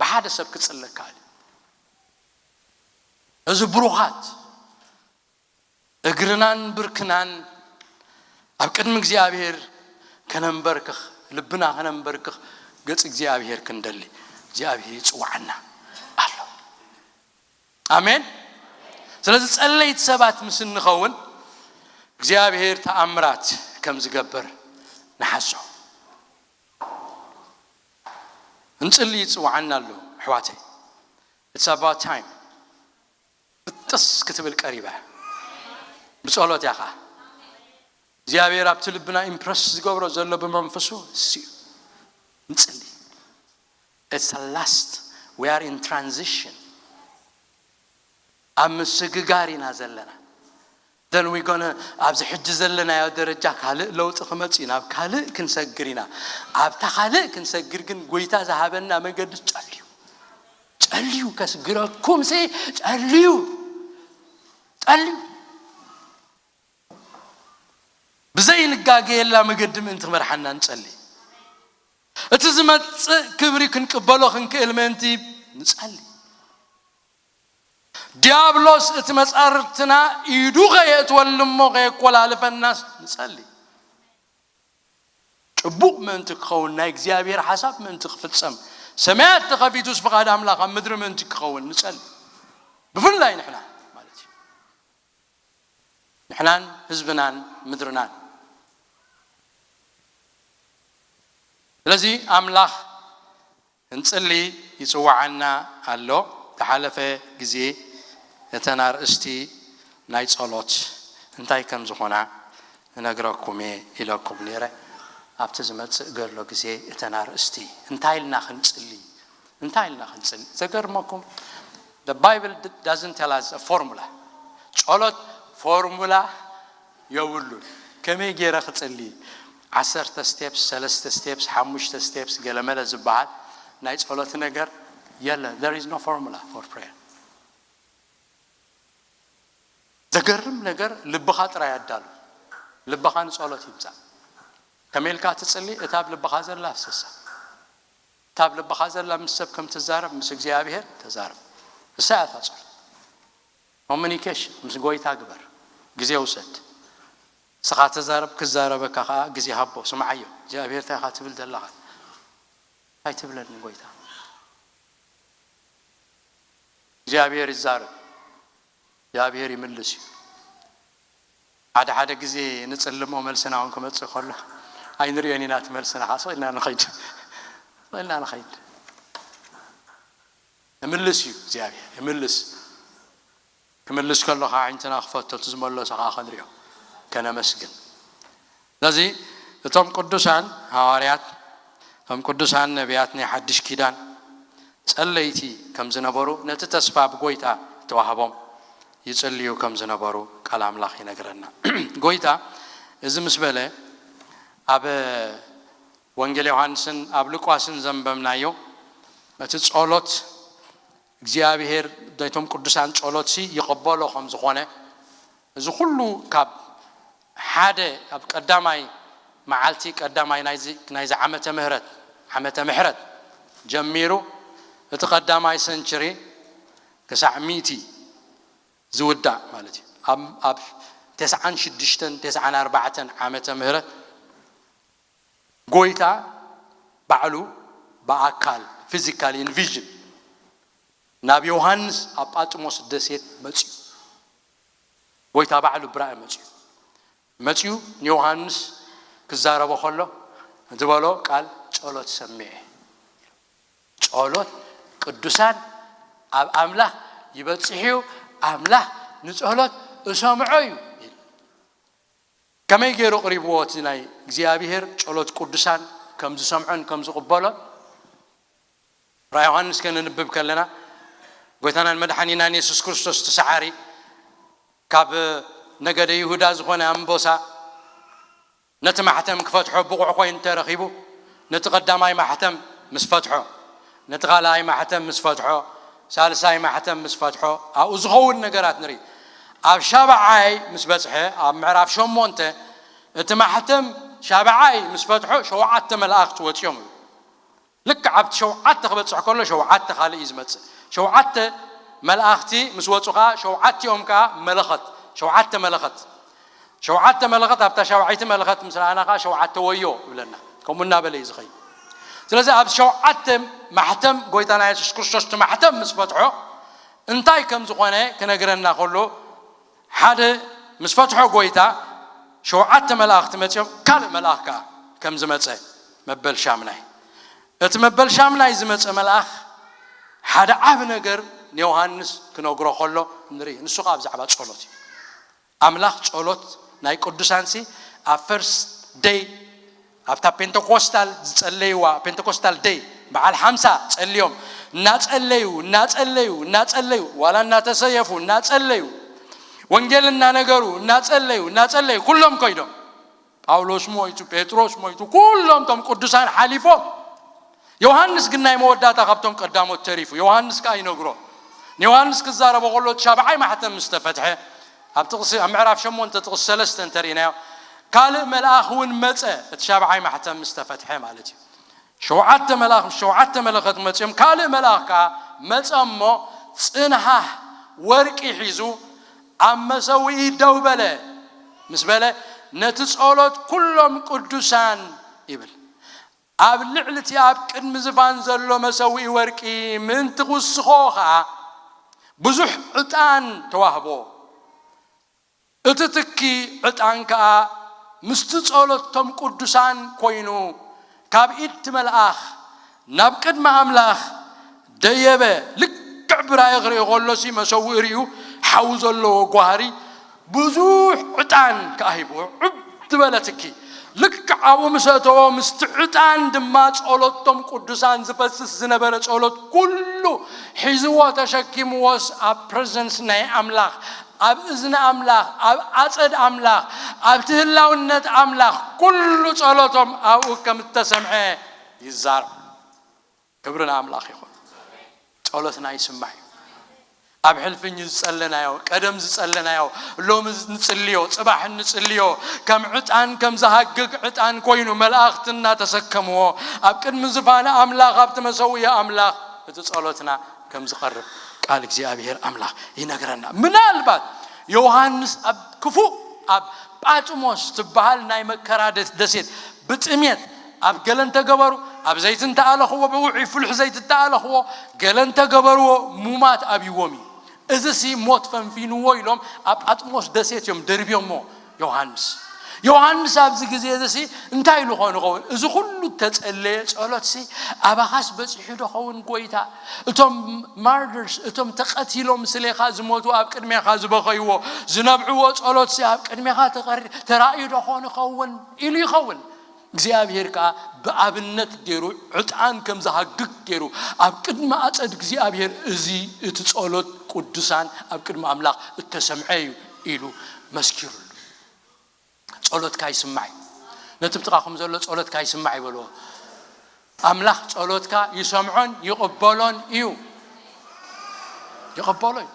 ብሓደ ሰብ ክጽለ ይከኣል እዩ። እዚ ብሩኻት እግርናን ብርክናን ኣብ ቅድሚ እግዚኣብሔር ከነንበርክኽ፣ ልብና ከነንበርክኽ፣ ገጽ እግዚኣብሔር ክንደሊ እግዚኣብሔር ይጽውዓና ኣሎ። ኣሜን። ስለዚ ጸለይቲ ሰባት ምስ እንኸውን እግዚኣብሔር ተኣምራት ከም ዝገብር ንሓስብ። እንጽሊ ይጽውዓና ኣሎ ኣሕዋተይ። It's about time። ብጥስ ክትብል ቀሪባ። ብጸሎት እያ ኸዓ እግዚኣብሔር ኣብቲ ልብና ኢምፕረስ ዝገብሮ ዘሎ ብመንፈሱ እሱ እዩ። ንጽሊ። It's a last. We are in transition. ኣብ ምስግጋር ኢና ዘለና። Then we gonna ኣብዚ ሕጂ ዘለናዮ ደረጃ ካልእ ለውጢ ክመጽእ ኢና፣ ናብ ካልእ ክንሰግር ኢና። ኣብታ ካልእ ክንሰግር ግን ጎይታ ዝሃበና መገዲ ጸልዩ፣ ጸልዩ ከስግረኩም ሲ ጸልዩ፣ ጸልዩ። ብዘይንጋገየላ መገዲ ምእንቲ ክመርሓና ንጸሊ። እቲ ዝመጽእ ክብሪ ክንቅበሎ ክንክእል ምእንቲ ንጸሊ። ዲያብሎስ እቲ መጻርርትና ኢዱ ከየእትወሉ እሞ ከየኮላልፈናስ ንጸሊ። ጽቡቕ ምእንቲ ክኸውን፣ ናይ እግዚኣብሔር ሓሳብ ምእንቲ ክፍጸም፣ ሰማያት ተኸፊቱስ ፍቓድ ኣምላኽ ኣብ ምድሪ ምእንቲ ክኸውን ንጸሊ። ብፍላይ ንሕና ማለት እዩ። ንሕናን ህዝብናን ምድርናን። ስለዚ ኣምላኽ እንጽሊ ይጽውዓና ኣሎ። ዝሓለፈ ግዜ እተን ኣርእስቲ ናይ ጸሎት እንታይ ከም ዝኾና እነግረኩም እየ ኢለኩም ነይረ። ኣብቲ ዝመጽእ ገሎ ግዜ እተን ኣርእስቲ እንታይ ኢልና ክንጽሊ፣ እንታይ ኢልና ክንጽሊ። ዘገርመኩም፣ the Bible doesn't tell us a formula። ጸሎት ፎርሙላ የብሉን። ከመይ ገይረ ክጽሊ፣ ዓሰርተ ስቴፕስ፣ ሰለስተ ስቴፕስ፣ ሓሙሽተ ስቴፕስ፣ ገለመለ ዝበሃል ናይ ጸሎት ነገር የለን። There is no formula for prayer። ዘገርም ነገር፣ ልብኻ ጥራይ ኣዳሉ። ልብኻ ንጸሎት ይምጻእ። ከመይ ኢልካ ትጽሊ? እታ ኣብ ልብኻ ዘላ ኣፍስሳ። እታ ኣብ ልብኻ ዘላ ምስ ሰብ ከም ትዛረብ፣ ምስ እግዚኣብሔር ተዛረብ። ንሳ እያ እታ ጸሎት። ኮሙኒኬሽን ምስ ጎይታ ግበር። ግዜ ውሰድ። ንስኻ ተዛረብ፣ ክዛረበካ ኸዓ ግዜ ሃቦ። ስምዓዮ። እግዚኣብሔር እንታይ ኢኻ ትብል ዘለኻ? እንታይ ትብለኒ ጎይታ? እግዚኣብሔር ይዛረብ። እግዚኣብሔር ይምልስ እዩ። ሓደ ሓደ ግዜ ንጽልሞ፣ መልስና እውን ክመጽእ ከሎ ኣይንርእዮን ኢና። እቲ መልስና ኸዓ ስቕ ኢልና ንኸይድ፣ ስቕ ኢልና ንኸይድ። ይምልስ እዩ እግዚኣብሔር፣ ይምልስ። ክምልስ ከሎ ኸዓ ኣዒንትና ክፈቶ፣ እቲ ዝመለሶ ኸዓ ክንሪኦ፣ ከነመስግን። ስለዚ እቶም ቅዱሳን ሃዋርያት፣ እቶም ቅዱሳን ነቢያት ናይ ሓድሽ ኪዳን ጸለይቲ ከም ዝነበሩ፣ ነቲ ተስፋ ብጎይታ ተዋህቦም ይጽልዩ ከም ዝነበሩ ቃል ኣምላኽ ይነግረና። ጎይታ እዚ ምስ በለ፣ ኣብ ወንጌል ዮሃንስን ኣብ ሉቃስን ዘንበብናዮ፣ እቲ ጸሎት እግዚኣብሔር ነቶም ቅዱሳን ጸሎትሲ ይቕበሎ ከም ዝኾነ፣ እዚ ኩሉ ካብ ሓደ፣ ኣብ ቀዳማይ መዓልቲ ቀዳማይ ናይዚ፣ ናይዚ ዓመተ ምህረት፣ ዓመተ ምሕረት ጀሚሩ፣ እቲ ቀዳማይ ሰንቸሪ ክሳዕ ሚእቲ ዝውዳእ ማለት እዩ። ኣብ፣ ኣብ ተስዓን ሽዱሽተን፣ ተስዓን ኣርባዕተን ዓመተ ምህረት ጎይታ ባዕሉ ብኣካል፣ ፊዚካል፣ ኢን ቪዥን ናብ ዮሃንስ ኣብ ጳጥሞስ ደሴት መጽዩ። ጎይታ ባዕሉ ብራእይ መጽዩ። መጽዩ ንዮሃንስ ክዛረቦ ከሎ ዝበሎ ቃል፣ "ጸሎት ሰሚዐ።" ጸሎት ቅዱሳን ኣብ ኣምላኽ ይበጽሕ እዩ፣ ኣምላኽ ንጸሎት እሰምዖ እዩ። ከመይ ገይሩ ቅሪብዎ? እቲ ናይ እግዚኣብሔር ጸሎት ቅዱሳን ከም ዝሰምዖን ከም ዝቕበሎን ራእይ ዮሃንስ ከነንብብ ከለና፣ ጎይታናን መድሓኒናን የሱስ ክርስቶስ እቲ ሰዓሪ ካብ ነገደ ይሁዳ ዝኾነ ኣንበሳ ነቲ ማሕተም ክፈትሖ ብቑዕ ኮይኑ እንተረኺቡ፣ ነቲ ቀዳማይ ማሕተም ምስ ፈትሖ፣ ነቲ ካልኣይ ማሕተም ምስ ፈትሖ፣ ሳልሳይ ማሕተም ምስ ፈትሖ፣ ኣብኡ ዝኸውን ነገራት ንርኢ። ኣብ ሻብዓይ ምስ በጽሐ፣ ኣብ ምዕራፍ ሸሞንተ፣ እቲ ማሕተም ሻብዓይ ምስ ፈትሖ፣ ሸውዓተ መላእኽቲ ወጺኦም። ልክዕ ኣብቲ ሸውዓተ ክበጽሕ ከሎ፣ ሸውዓተ ካልእ እዩ ዝመጽእ። ሸውዓተ መላእኽቲ ምስ ወጹ ከኣ፣ ሸውዓቲኦም ከኣ መለኸት፣ ሸውዓተ መለኸት። ሸውዓተ መለኸት፣ ኣብታ ሻብዓይቲ መለኸት ምስ ረኣና ከኣ፣ ሸውዓተ ወዮ ይብለና። ከምኡ እናበለ እዩ ዝኸይድ። ስለዚ ኣብ ሸውዓተ ማሕተም ጎይታና የሱስ ክርስቶስ እቲ ማሕተም ምስ ፈትሖ፣ እንታይ ከም ዝኾነ ክነግረና ከሎ፣ ሓደ ምስ ፈትሖ ጎይታ፣ ሸውዓተ መላእኽቲ መጺኦም፣ ካልእ መልኣኽ ከኣ ከም ዝመጸ፣ መበል ሻምናይ። እቲ መበል ሻምናይ ዝመጸ መልኣኽ ሓደ ዓቢ ነገር ንዮሃንስ ክነግሮ ከሎ ንርኢ። ንሱ ከኣ ብዛዕባ ጸሎት እዩ። ኣምላኽ ጸሎት ናይ ቅዱሳንሲ ኣብ ፈርስት ደይ ኣብታ ፔንተኮስታል ዝጸለይዋ፣ ፔንተኮስታል ደይ፣ በዓል ሓምሳ ጸልዮም፣ እናጸለዩ፣ እናጸለዩ፣ እናጸለዩ፣ ዋላ እናተሰየፉ፣ እናጸለዩ፣ ወንጌል እናነገሩ፣ እናጸለዩ፣ እናጸለዩ፣ ኩሎም ከይዶም። ጳውሎስ ሞይቱ፣ ጴጥሮስ ሞይቱ፣ ኩሎም እቶም ቅዱሳን ሓሊፎም። ዮሃንስ ግን ናይ መወዳእታ ካብቶም ቀዳሞት ተሪፉ። ዮሃንስ ከኣ ይነግሮ። ንዮሃንስ ክዛረቦ ከሎ፣ እቲ ሻብዓይ ማሕተም ምስ ተፈትሐ፣ ኣብ ጥቕሲ፣ ኣብ ምዕራፍ ሸሞንተ ጥቕሲ ሰለስተ እንተሪእናዮ፣ ካልእ መልኣኽ እውን መጸ፣ እቲ ሻብዓይ ማሕተም ምስ ተፈትሐ ማለት እዩ። ሸውዓተ መልኣኽ፣ ሸውዓተ መለኸት መጺኦም፣ ካልእ መልኣኽ ከኣ መጸ እሞ፣ ጽንሃህ ወርቂ ሒዙ ኣብ መሰውኢ ደው በለ። ምስ በለ፣ ነቲ ጸሎት ኩሎም ቅዱሳን ይብል። ኣብ ልዕሊ እቲ ኣብ ቅድሚ ዝፋን ዘሎ መሰውኢ ወርቂ ምእንቲ ክውስኾ ኸኣ ብዙሕ ዕጣን ተዋህቦ። እቲ ትኪ ዕጣን ከኣ ምስቲ ጸሎት እቶም ቅዱሳን ኮይኑ፣ ካብ ኢድ እቲ መልኣኽ ናብ ቅድሚ ኣምላኽ ደየበ። ልክዕ ብራእይ ክርኢ ከሎሲ፣ መሰውኢ ርእዩ፣ ሓዊ ዘለዎ ጓህሪ፣ ብዙሕ ዕጣን ከኣ ሂብዎ፣ ዕብ ዝበለ ትኪ። ልክዕ ኣብኡ ምስ ኣተዎ፣ ምስቲ ዕጣን ድማ ጸሎቶም ቅዱሳን ዝፈስስ ዝነበረ ጸሎት ኩሉ ሒዝዎ፣ ተሸኪምዎስ ኣብ ፕረዘንስ ናይ ኣምላኽ፣ ኣብ እዝኒ ኣምላኽ፣ ኣብ ኣጸድ ኣምላኽ፣ ኣብቲ ህላውነት ኣምላኽ ኩሉ ጸሎቶም ኣብኡ ከም እተሰምዐ ይዛረብ። ክብሪ ንኣምላኽ ይኹን። ጸሎትና ይስማዕ እዩ። ኣብ ሕልፍኝ ዝጸለናዮ፣ ቀደም ዝጸለናዮ፣ ሎሚ ንጽልዮ፣ ጽባሕ እንጽልዮ፣ ከም ዕጣን፣ ከም ዝሃግግ ዕጣን ኮይኑ መላእኽቲ እናተሰከምዎ፣ ኣብ ቅድሚ ዝፋን ኣምላኽ፣ ኣብቲ መሰውኢ ኣምላኽ፣ እቲ ጸሎትና ከም ዝቐርብ ቃል እግዚኣብሔር ኣምላኽ ይነግረና። ምናልባት ዮሃንስ ኣብ ክፉእ፣ ኣብ ጳጥሞስ ትበሃል ናይ መከራ ደ-፣ ደሴት ብጥሜት ኣብ ገለ እንተገበሩ፣ ኣብ ዘይቲ እንተኣለኽዎ፣ ብውዑይ ፍሉሕ ዘይቲ እንተኣለኽዎ፣ ገለ እንተገበርዎ፣ ሙማት ኣብይዎም እዩ። እዚሲ ሞት ፈንፊንዎ ኢሎም ኣብ ጳጥሞስ ደሴት እዮም ደርብዮሞ ዮሃንስ። ዮሃንስ ኣብዚ ግዜ እዚሲ እንታይ ኢሉ ኾን ይኸውን? እዚ ኩሉ እተጸለየ ጸሎትሲ ኣባኻስ በጺሑ ዶ ኸውን ጎይታ? እቶም ማርደርስ፣ እቶም ተቐቲሎም ስሌኻ ዝሞቱ፣ ኣብ ቅድሜኻ ዝበኸይዎ፣ ዝነብዕዎ ጸሎትሲ ኣብ ቅድሜኻ ተቐሪ-፣ ተራእዩ ዶ ኾን ይኸውን? ኢሉ ይኸውን። እግዚኣብሔር ከኣ ብኣብነት ገይሩ፣ ዕጣን ከም ዝሃግግ ገይሩ፣ ኣብ ቅድሚ ኣጸድ እግዚኣብሔር፣ "እዚ እቲ ጸሎት ቅዱሳን ኣብ ቅድሚ ኣምላኽ እተሰምዐ እዩ" ኢሉ መስኪሩሉ። ጸሎትካ ይስማዕ እዩ። ነቲ ብጥቓኹም ዘሎ፣ "ጸሎትካ ይስማዕ" ይበልዎ። ኣምላኽ ጸሎትካ ይሰምዖን ይቕበሎን እዩ። ይቕበሎ እዩ።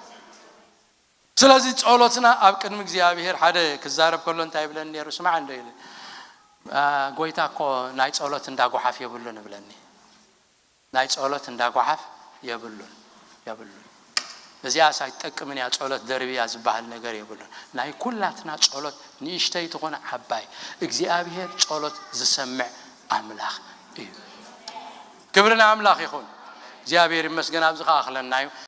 ስለዚ ጸሎትና ኣብ ቅድሚ እግዚኣብሔር፣ ሓደ ክዛረብ ከሎ እንታይ ይብለኒ ነይሩ? "ስማዕ እንዶ" ኢለ፣ "ኣ፣ ጎይታ እኮ ናይ ጸሎት እንዳ ጓሓፍ የብሉን" እብለኒ። "ናይ ጸሎት እንዳ ጓሓፍ የብሉን፣ የብሉን። እዚኣስ ኣይትጠቅምን እያ፣ ጸሎት ደርብያ ዝበሃል ነገር የብሉን። ናይ ኩላትና ጸሎት፣ ንእሽተይ ትኹን ዓባይ፣ እግዚኣብሔር ጸሎት ዝሰምዕ ኣምላኽ እዩ።" ክብሪ ንኣምላኽ ይኹን። እግዚኣብሔር ይመስገን፣ ኣብዚ ከኣኽለና እዩ።